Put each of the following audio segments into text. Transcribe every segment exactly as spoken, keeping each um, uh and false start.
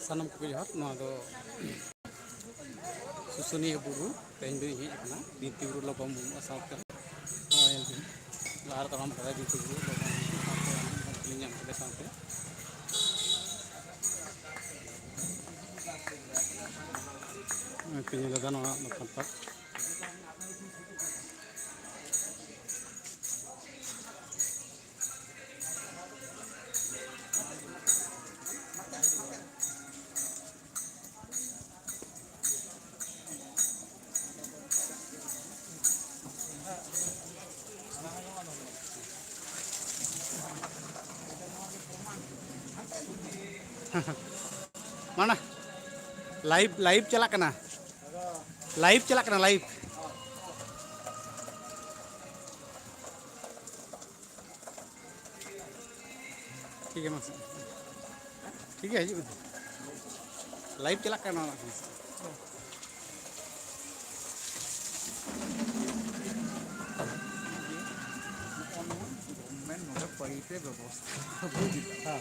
ᱥᱟᱱᱟᱢ ᱠᱚᱜᱮ ᱡᱚᱦᱟᱨ᱾ ᱱᱚᱣᱟ ᱫᱚ ᱥᱩᱥᱩᱱᱤᱭᱟᱹ ᱵᱩᱨᱩ, ᱛᱮᱦᱮᱧ ᱫᱚᱧ ᱦᱮᱡ ᱟᱠᱟᱱᱟ ᱵᱤᱱᱛᱤ ᱵᱩᱨᱩ ᱞᱚᱵᱚᱢ ᱵᱩᱨᱩ ᱥᱟᱶᱛᱮ᱾ ᱱᱚᱜᱼᱚᱭ ᱞᱟᱦᱟ ᱨᱮ ᱛᱟᱲᱟᱢ ᱠᱟᱫᱟᱭ ᱵᱤᱱᱛᱤ ᱵᱩᱨᱩ ᱞᱚᱵᱚᱢ ᱵᱩᱨᱩ ᱥᱟᱶᱛᱮ ᱧᱟᱢ ᱠᱮᱫᱟ ᱥᱟᱶᱛᱮ᱾ ᱱᱚᱜᱼᱚᱭ ᱯᱮ ᱧᱮᱞ ᱮᱫᱟ ᱱᱚᱣᱟ ᱫᱚᱠᱟᱱ ᱯᱟᱴ᱾ ᱢᱟᱱᱟ, live, live ᱪᱟᱞᱟᱜ ᱠᱟᱱᱟ, live ᱪᱟᱞᱟᱜ ᱠᱟᱱᱟ, live᱾ ᱴᱷᱤᱠ ᱜᱮᱭᱟ, ᱢᱟᱥᱮ᱾ ᱴᱷᱤᱠ ᱜᱮᱭᱟ, ᱦᱤᱡᱩᱜ ᱢᱮ᱾ Live ᱪᱟᱞᱟᱜ ᱠᱟᱱᱟ ᱱᱚᱣᱟ ᱨᱮ᱾ ᱱᱚᱰᱮ ᱯᱟᱹᱭᱤᱯ ᱮ ᱵᱮᱵᱚᱥᱛᱷᱟ ᱟᱹᱜᱩ ᱠᱮᱫᱟ᱾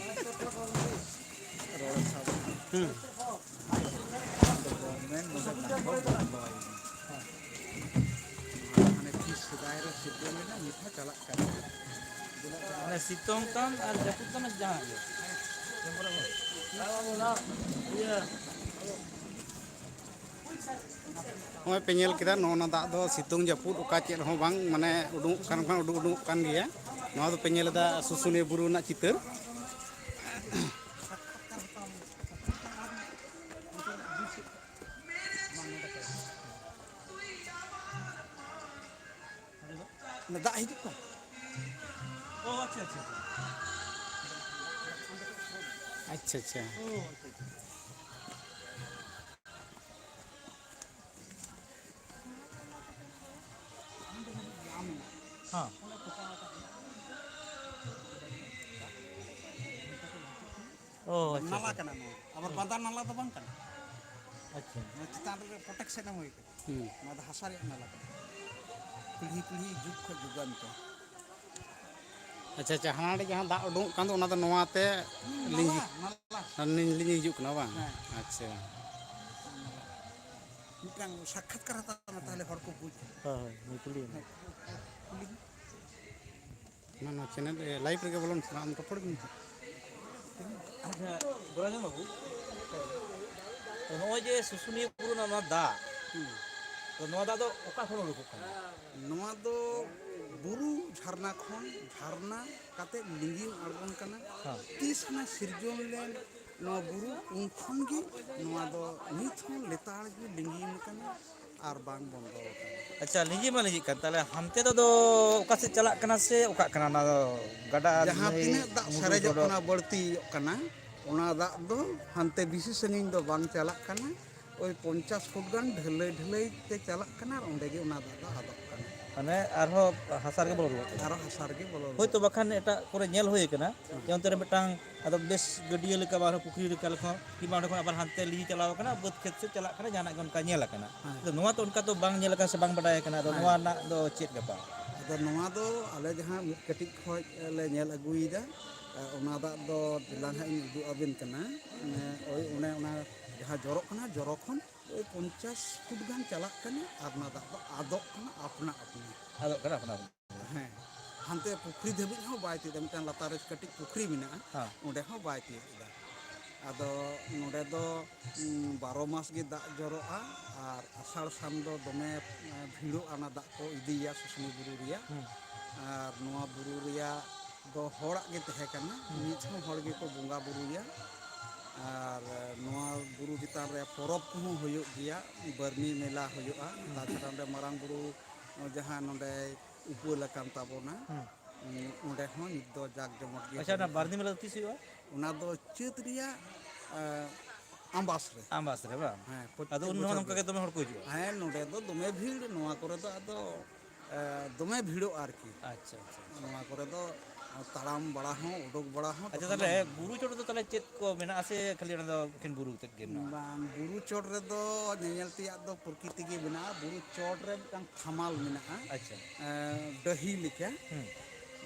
ᱦᱮᱸ᱾ ᱨᱚᱲ ᱥᱟᱵ᱾ ᱦᱩᱸ᱾ ᱟᱫᱚ ᱜᱚᱵᱷᱚᱨᱱᱢᱮᱱᱴ ᱱᱚᱰᱮ ᱫᱟᱜ ᱫᱚ ᱵᱚᱱᱫᱚᱭ ᱢᱮ᱾ ᱦᱟᱱᱮ ᱛᱤᱥ ᱥᱮᱫᱟᱭ ᱨᱮ ᱥᱤᱛᱩᱝ ᱞᱮᱱᱟ, ᱱᱤᱛ ᱦᱚᱸ ᱪᱟᱞᱟᱜ ᱠᱟᱱᱟ᱾ ᱢᱟᱱᱮ ᱥᱤᱛᱩᱝ ᱛᱟᱢ ᱟᱨ ᱡᱟᱹᱯᱩᱫ ᱛᱟᱢ ᱡᱟᱦᱟᱸ ᱜᱮ᱾ ᱱᱚᱜᱼᱚᱭ ᱯᱮ ᱧᱮᱞ ᱠᱮᱫᱟ, ᱱᱚᱜᱼᱚ ᱱᱟ ᱫᱟᱜ ᱫᱚ ᱥᱤᱛᱩᱝ ᱡᱟᱹᱯᱩᱫ ᱚᱠᱟ ᱪᱮᱫ ᱦᱚᱸ ᱵᱟᱝ, ᱢᱟᱱᱮ ᱩᱰᱩᱝᱚᱜ ᱠᱟᱱ ᱠᱷᱟᱱ ᱩᱰᱩᱠ ᱩᱰᱩᱠᱚᱜ ᱠᱟᱱ ᱜᱮᱭᱟ᱾ ᱱᱚᱣᱟ ᱫᱚ ᱯᱮ ᱧᱮᱞ ᱮᱫᱟ ᱥᱩᱥᱩᱱᱤᱭᱟᱹ ᱵᱩᱨᱩ ᱨᱮᱱᱟᱜ ᱪᱤᱛᱟᱹᱨ᱾ ᱚᱱᱟ ᱫᱟᱜ ᱦᱤᱡᱩᱜ ᱠᱟᱱ᱾ ᱚ, ᱟᱪᱪᱷᱟ, ᱟᱪᱪᱷᱟ, ᱟᱪᱪᱷᱟ᱾ ᱟᱪᱪᱷᱟ, ᱟᱪᱪᱷᱟ᱾ ᱚ, ᱟᱪᱪᱷᱟ, ᱟᱪᱪᱷᱟ᱾ ᱦᱮᱸ᱾ ᱚ, ᱟᱪᱪᱷᱟ, ᱱᱟᱞᱟ ᱟᱪᱪᱷᱟ᱾ ᱠᱟᱱᱟ ᱱᱚᱣᱟ, ᱟᱵᱟᱨ ᱦᱩᱸ᱾ ᱵᱟᱸᱫᱟ ᱱᱟᱞᱟ ᱫᱚ ᱵᱟᱝ ᱠᱟᱱᱟ᱾ ᱟᱪᱪᱷᱟ᱾ ᱱᱚᱣᱟ ᱪᱮᱛᱟᱱ ᱨᱮ protection ᱮᱢ ᱦᱩᱭ ᱠᱟᱱᱟ᱾ ᱦᱩᱸ᱾ ᱱᱚᱣᱟ ᱫᱚ ᱦᱟᱥᱟ ᱨᱮᱭᱟᱜ ᱱᱟᱞᱟ ᱠᱟᱱᱟ᱾ ᱯᱤᱲᱦᱤ ᱯᱤᱲᱦᱤ, ᱡᱩᱜᱽ ᱠᱷᱚᱱ ᱡᱩᱜᱟᱱᱛᱚ᱾ ᱟᱪᱪᱷᱟ, ᱟᱪᱪᱷᱟ, ᱦᱟᱱᱟ ᱟᱹᱰᱤ ᱡᱟᱦᱟᱸ ᱫᱟᱜ ᱩᱰᱩᱝᱚᱜ ᱠᱟᱱ ᱫᱚ, ᱚᱱᱟ ᱫᱚ ᱱᱚᱣᱟ ᱛᱮ ᱞᱤᱸᱜᱤ, ᱱᱟᱞᱟ, ᱱᱟᱞᱟ᱾ ᱞᱤᱸᱜᱤ ᱦᱤᱡᱩᱜ ᱠᱟᱱᱟ ᱵᱟᱝ? ᱦᱮᱸ᱾ ᱟᱪᱪᱷᱟ᱾ ᱢᱤᱫᱴᱟᱝ ᱥᱟᱠᱠᱷᱟᱛᱠᱟᱨ ᱦᱟᱛᱟᱣ ᱢᱮ, ᱛᱟᱦᱚᱞᱮ ᱦᱚᱲ ᱠᱚ ᱵᱩᱡᱽ᱾ ᱦᱳᱭ, ᱦᱳᱭ, ᱱᱩᱭ ᱠᱩᱞᱤᱭᱮᱢ᱾ ᱦᱮᱸ, ᱠᱩᱞᱤ ᱢᱮ᱾ ᱚᱱᱟ, ᱱᱚᱣᱟ ᱪᱮᱱᱮᱞ, ᱮ, ᱞᱟᱭᱤᱵᱷ ᱨᱮᱜᱮ ᱵᱚᱞᱚᱱ ᱥᱟᱱᱟ, ᱟᱢ ᱨᱚᱯᱚᱲ ᱢᱮ᱾ ᱟᱪᱪᱷᱟ, ᱜᱳᱨᱟᱪᱟᱸᱫᱽ ᱵᱟᱹᱵᱩ, ᱛᱚ, ᱱᱚᱜᱼᱚᱭ ᱡᱮ ᱥᱩᱥᱩᱱᱤᱭᱟᱹ ᱵᱩᱨᱩ ᱨᱮᱱᱟᱜ ᱱᱚᱣᱟ ᱫᱟᱜ, ᱦᱩᱸ᱾ ᱛᱚ, ᱱᱚᱣᱟ ᱫᱟᱜ ᱫᱚ ᱚᱠᱟ ᱠᱷᱚᱱ ᱩᱰᱩᱠᱚᱜ ᱠᱟᱱᱟ? ᱱᱚᱣᱟ ᱫᱚ ᱵᱩᱨᱩ ᱡᱷᱟᱨᱱᱟ ᱠᱷᱚᱱ ᱡᱷᱟᱨᱱᱟ ᱠᱟᱛᱮ ᱞᱤᱸᱜᱤᱱ ᱟᱬᱜᱚᱱ ᱠᱟᱱᱟ᱾ ᱦᱮᱸ᱾ ᱛᱤᱥ ᱦᱟᱱᱟ ᱥᱤᱨᱡᱚᱱ ᱞᱮᱱ ᱱᱚᱣᱟ ᱵᱩᱨᱩ, ᱩᱱ ᱠᱷᱚᱱ ᱜᱮ ᱱᱚᱣᱟ ᱫᱚ ᱱᱤᱛ ᱦᱚᱸ ᱞᱮᱛᱟᱲ ᱜᱮ ᱞᱤᱸᱜᱤᱱ ᱠᱟᱱᱟ᱾ ᱟᱨ ᱵᱟᱝ ᱵᱚᱱᱫᱚ ᱟᱠᱟᱱᱟ᱾ ᱟᱪᱪᱷᱟ, ᱞᱤᱸᱡᱤ ᱢᱟ ᱞᱤᱸᱡᱤᱜ ᱠᱟᱱ, ᱛᱟᱦᱚᱞᱮ ᱦᱟᱱᱛᱮ ᱫᱚ, ᱫᱚ ᱚᱠᱟ ᱥᱮᱫ ᱪᱟᱞᱟᱜ ᱠᱟᱱᱟ ᱥᱮ ᱚᱠᱟᱜ ᱠᱟᱱᱟ ᱚᱱᱟ ᱫᱚ? ᱜᱟᱰᱟ, ᱡᱟᱦᱟᱸ ᱱᱟᱹᱭ, ᱛᱤᱱᱟᱹᱜ ᱫᱟᱜ ᱢᱩᱰᱩ, ᱥᱟᱨᱮᱡᱚᱜ ᱥᱚᱰᱚᱜ? ᱠᱟᱱᱟ, ᱵᱟᱹᱲᱛᱤᱭᱚᱜ ᱠᱟᱱᱟ, ᱚᱱᱟ ᱫᱟᱜ ᱫᱚ ᱦᱟᱱᱛᱮ ᱵᱮᱥᱤ ᱥᱟᱺᱜᱤᱧ ᱫᱚ ᱵᱟᱝ ᱪᱟᱞᱟᱜ ᱠᱟᱱᱟ᱾ ᱳᱭ ᱯᱚᱧᱪᱟᱥ ᱯᱷᱩᱴ ᱜᱟᱱ ᱰᱷᱟᱹᱞᱟᱹᱭ ᱰᱷᱟᱹᱞᱟᱹᱭ ᱛᱮ ᱪᱟᱞᱟᱜ ᱠᱟᱱᱟ ᱟᱨ ᱚᱸᱰᱮ ᱜᱮ ᱚᱱᱟ ᱫᱟᱜ ᱫᱚ ᱟᱫᱚᱜ ᱠᱟᱱᱟ᱾ ᱢᱟᱱᱮ ᱟᱨᱦᱚᱸ ᱦᱟᱥᱟ ᱨᱮᱜᱮ ᱵᱚᱞᱚ ᱨᱩᱣᱟᱹᱲ ᱠᱟᱱᱟ? ᱟᱨᱦᱚᱸ ᱦᱟᱥᱟ ᱨᱮᱜᱮ ᱵᱚᱞᱚ ᱨᱩᱣᱟᱹᱲ᱾ ᱦᱳᱭᱛᱳ ᱵᱟᱠᱷᱟᱱ ᱮᱴᱟᱜ ᱠᱚᱨᱮ ᱧᱮᱞ ᱦᱩᱭ ᱟᱠᱟᱱᱟ, ᱦᱮᱸ᱾ ᱡᱮ ᱚᱱᱛᱮ ᱨᱮ ᱢᱤᱫᱴᱟᱝ ᱟᱫᱚ ᱵᱮᱥ ᱜᱟᱹᱰᱭᱟᱹ ᱞᱮᱠᱟ ᱵᱟ ᱟᱨᱦᱚᱸ ᱯᱩᱠᱷᱨᱤ ᱞᱮᱠᱟ ᱞᱮᱠᱟ, ᱠᱤᱝᱵᱟ ᱚᱸᱰᱮ ᱠᱷᱚᱱ ᱟᱵᱟᱨ ᱦᱟᱱᱛᱮ ᱞᱤᱸᱡᱤ ᱪᱟᱞᱟᱣ ᱟᱠᱟᱱᱟ, ᱵᱟᱹᱫᱽ ᱠᱷᱮᱛ ᱥᱮᱫ ᱪᱟᱞᱟᱜ ᱠᱟᱱᱟ, ᱡᱟᱦᱟᱱᱟᱜ ᱜᱮ ᱚᱱᱠᱟ ᱧᱮᱞ ᱟᱠᱟᱱᱟ᱾ ᱦᱮᱸ᱾ ᱟᱫᱚ ᱱᱚᱣᱟ ᱛᱚ ᱚᱱᱠᱟ ᱛᱚ ᱵᱟᱝ ᱧᱮᱞ ᱟᱠᱟᱱᱟ ᱥᱮ ᱵᱟᱝ ᱵᱟᱰᱟᱭ ᱟᱠᱟᱱᱟ, ᱟᱫᱚ ᱦᱮᱸ᱾ ᱱᱚᱣᱟ ᱨᱮᱱᱟᱜ ᱫᱚ ᱪᱮᱫ ᱵᱮᱯᱟᱨ? ᱟᱫᱚ ᱱᱚᱣᱟ ᱫᱚ ᱟᱞᱮ ᱡᱟᱦᱟᱸ ᱢᱤᱫ ᱠᱟᱹᱴᱤᱡ ᱠᱷᱚᱡ ᱞᱮ ᱧᱮᱞ ᱟᱹᱜᱩᱭᱮᱫᱟ, ᱚᱱᱟ ᱫᱟᱜ ᱫᱚ ᱫᱮᱞᱟ ᱦᱟᱸᱜ ᱤᱧ ᱩᱫᱩᱜ ᱟᱵᱮᱱ ᱠᱟᱱᱟ᱾ ᱳᱭ ᱚᱱᱮ ᱚᱱᱟ ᱡᱟᱦᱟᱸ ᱡᱚᱨᱚᱜ ᱠᱟᱱᱟ, ᱡᱚᱨᱚ ᱠᱷᱚᱱ ᱳᱭ ᱯᱚᱧᱪᱟᱥ ᱯᱷᱩᱴ ᱜᱟᱱ ᱪᱟᱞᱟᱜ ᱠᱟᱱᱟ ᱟᱨ ᱚᱱᱟ ᱫᱟᱜ ᱫᱚ ᱟᱫᱚᱜ ᱠᱟᱱᱟ ᱟᱯᱱᱟ ᱟᱯᱱᱤ᱾ ᱟᱫᱚᱜ ᱠᱟᱱᱟ ᱟᱯᱱᱟ ᱟᱯᱱᱤ᱾ ᱦᱮᱸ, ᱦᱟᱱᱛᱮ ᱯᱩᱠᱷᱨᱤ ᱫᱷᱟᱹᱵᱤᱡ ᱦᱚᱸ ᱵᱟᱭ ᱛᱤᱭᱳᱜ ᱮᱫᱟ᱾ ᱢᱤᱫᱴᱟᱝ ᱞᱟᱛᱟᱨ ᱨᱮ ᱠᱟᱹᱴᱤᱡ ᱯᱩᱠᱷᱨᱤ ᱢᱮᱱᱟᱜᱼᱟ, ᱦᱮᱸ᱾ ᱚᱸᱰᱮ ᱦᱚᱸ ᱵᱟᱭ ᱛᱤᱭᱳᱜ ᱮᱫᱟ᱾ ᱟᱫᱚ ᱱᱚᱰᱮ ᱫᱚ, ᱩᱸ, ᱵᱟᱨᱚ ᱢᱟᱥ ᱜᱮ ᱫᱟᱜ ᱡᱚᱨᱚᱜᱼᱟ ᱟᱨ ᱟᱥᱟᱲ ᱥᱟᱱ ᱫᱚ ᱫᱚᱢᱮ, ᱮᱸ, ᱵᱷᱤᱲᱚᱜᱼᱟ, ᱚᱱᱟ ᱫᱟᱜ ᱠᱚ ᱤᱫᱤᱭᱟ ᱥᱩᱥᱩᱱᱤ ᱵᱩᱨᱩ ᱨᱮᱭᱟᱜ᱾ ᱦᱩᱸ᱾ ᱟᱨ ᱱᱚᱣᱟ ᱵᱩᱨᱩ ᱨᱮᱭᱟᱜ ᱫᱚ ᱦᱚᱲᱟᱜ ᱜᱮ ᱛᱟᱦᱮᱸ ᱠᱟᱱᱟ, ᱦᱩᱸ᱾ ᱱᱤᱛ ᱦᱚᱸ ᱦᱚᱲ ᱜᱮᱠᱚ ᱵᱚᱸᱜᱟ ᱵᱩᱨᱩᱭᱟ᱾ ᱟᱨ ᱱᱚᱣᱟ ᱵᱩᱨᱩ ᱪᱮᱛᱟᱱ ᱨᱮ ᱯᱚᱨᱚᱵᱽ ᱠᱚᱦᱚᱸ ᱦᱩᱭᱩᱜ ᱜᱮᱭᱟ, ᱵᱟᱹᱨᱱᱤ ᱢᱮᱞᱟ ᱦᱩᱭᱩᱜᱼᱟ᱾ ᱦᱩᱸ᱾ ᱛᱟᱪᱷᱟᱲᱟ ᱚᱸᱰᱮ ᱢᱟᱨᱟᱝ ᱵᱩᱨᱩ ᱡᱟᱦᱟᱸ ᱱᱚᱰᱮ ᱩᱯᱟᱹᱞ ᱟᱠᱟᱱ ᱛᱟᱵᱚᱱᱟ, ᱦᱩᱸ᱾ ᱩᱸ, ᱚᱸᱰᱮ ᱦᱚᱸ ᱱᱤᱛ ᱫᱚ ᱡᱟᱠ ᱡᱚᱢᱚᱠ ᱜᱮ ᱟᱪᱪᱷᱟ, ᱚᱱᱟ ᱦᱩᱭᱩᱜᱼᱟ᱾ ᱵᱟᱨᱱᱤ ᱢᱮᱞᱟ ᱫᱚ ᱛᱤᱥ ᱦᱩᱭᱩᱜᱼᱟ? ᱚᱱᱟ ᱫᱚ ᱪᱟᱹᱛ ᱨᱮᱭᱟᱜ, ᱮ, ᱟᱢᱵᱟᱥ ᱨᱮ᱾ ᱟᱢᱵᱟᱥ ᱨᱮ ᱵᱟᱝ? ᱦᱮᱸ, ᱯᱨᱚᱛᱮᱠ ᱟᱫᱚ ᱩᱱ ᱦᱚᱸ ᱵᱚᱪᱷᱚᱨ ᱱᱚᱝᱠᱟ ᱜᱮ᱾ ᱜᱮ ᱫᱚᱢᱮ ᱦᱚᱲ ᱠᱚ ᱦᱤᱡᱩᱜᱼᱟ? ᱦᱮᱸ, ᱱᱚᱰᱮ ᱫᱚ ᱫᱚᱢᱮ ᱵᱷᱤᱲ, ᱱᱚᱣᱟ ᱠᱚᱨᱮ ᱫᱚ ᱟᱫᱚ, ᱮ, ᱫᱚᱢᱮ ᱵᱷᱤᱲᱚᱜᱼᱟ ᱟᱨᱠᱤ᱾ ᱟᱪᱪᱷᱟ, ᱟᱪᱪᱷᱟ, ᱟᱪᱪᱷᱟ᱾ ᱱᱚᱣᱟ ᱠᱚᱨᱮ ᱫᱚ ᱛᱟᱲᱟᱢ ᱵᱟᱲᱟ ᱦᱚᱸ, ᱩᱰᱩᱠ ᱵᱟᱲᱟ ᱦᱚᱸ ᱟᱪᱪᱷᱟ, ᱛᱚᱠᱷᱚᱱ ᱫᱚ ᱛᱟᱦᱚᱞᱮ ᱵᱩᱨᱩ ᱪᱚᱴ ᱨᱮᱫᱚ ᱛᱟᱦᱚᱞᱮ ᱪᱮᱫ ᱠᱚ ᱢᱮᱱᱟᱜᱼᱟ ᱥᱮ ᱠᱷᱟᱹᱞᱤ ᱚᱱᱟ ᱫᱚ ᱮᱠᱷᱮᱱ ᱵᱩᱨᱩ ᱛᱮᱫ ᱜᱮ ᱢᱮᱱᱟᱜᱼᱟ? ᱵᱟᱝ, ᱵᱩᱨᱩ ᱪᱚᱴ ᱨᱮᱫᱚ ᱧᱮᱧᱮᱞ ᱛᱮᱭᱟᱜ ᱫᱚ ᱯᱨᱚᱠᱨᱤᱛᱤ ᱜᱮ ᱢᱮᱱᱟᱜᱼᱟ᱾ ᱵᱩᱨᱩ ᱪᱚᱴ ᱨᱮ ᱢᱤᱫᱴᱟᱝ ᱥᱟᱢᱟᱞ ᱢᱮᱱᱟᱜᱼᱟ, ᱟᱪᱪᱷᱟ᱾ ᱮᱸ, ᱰᱟᱹᱦᱤ ᱞᱮᱠᱟ᱾ ᱦᱩᱸ᱾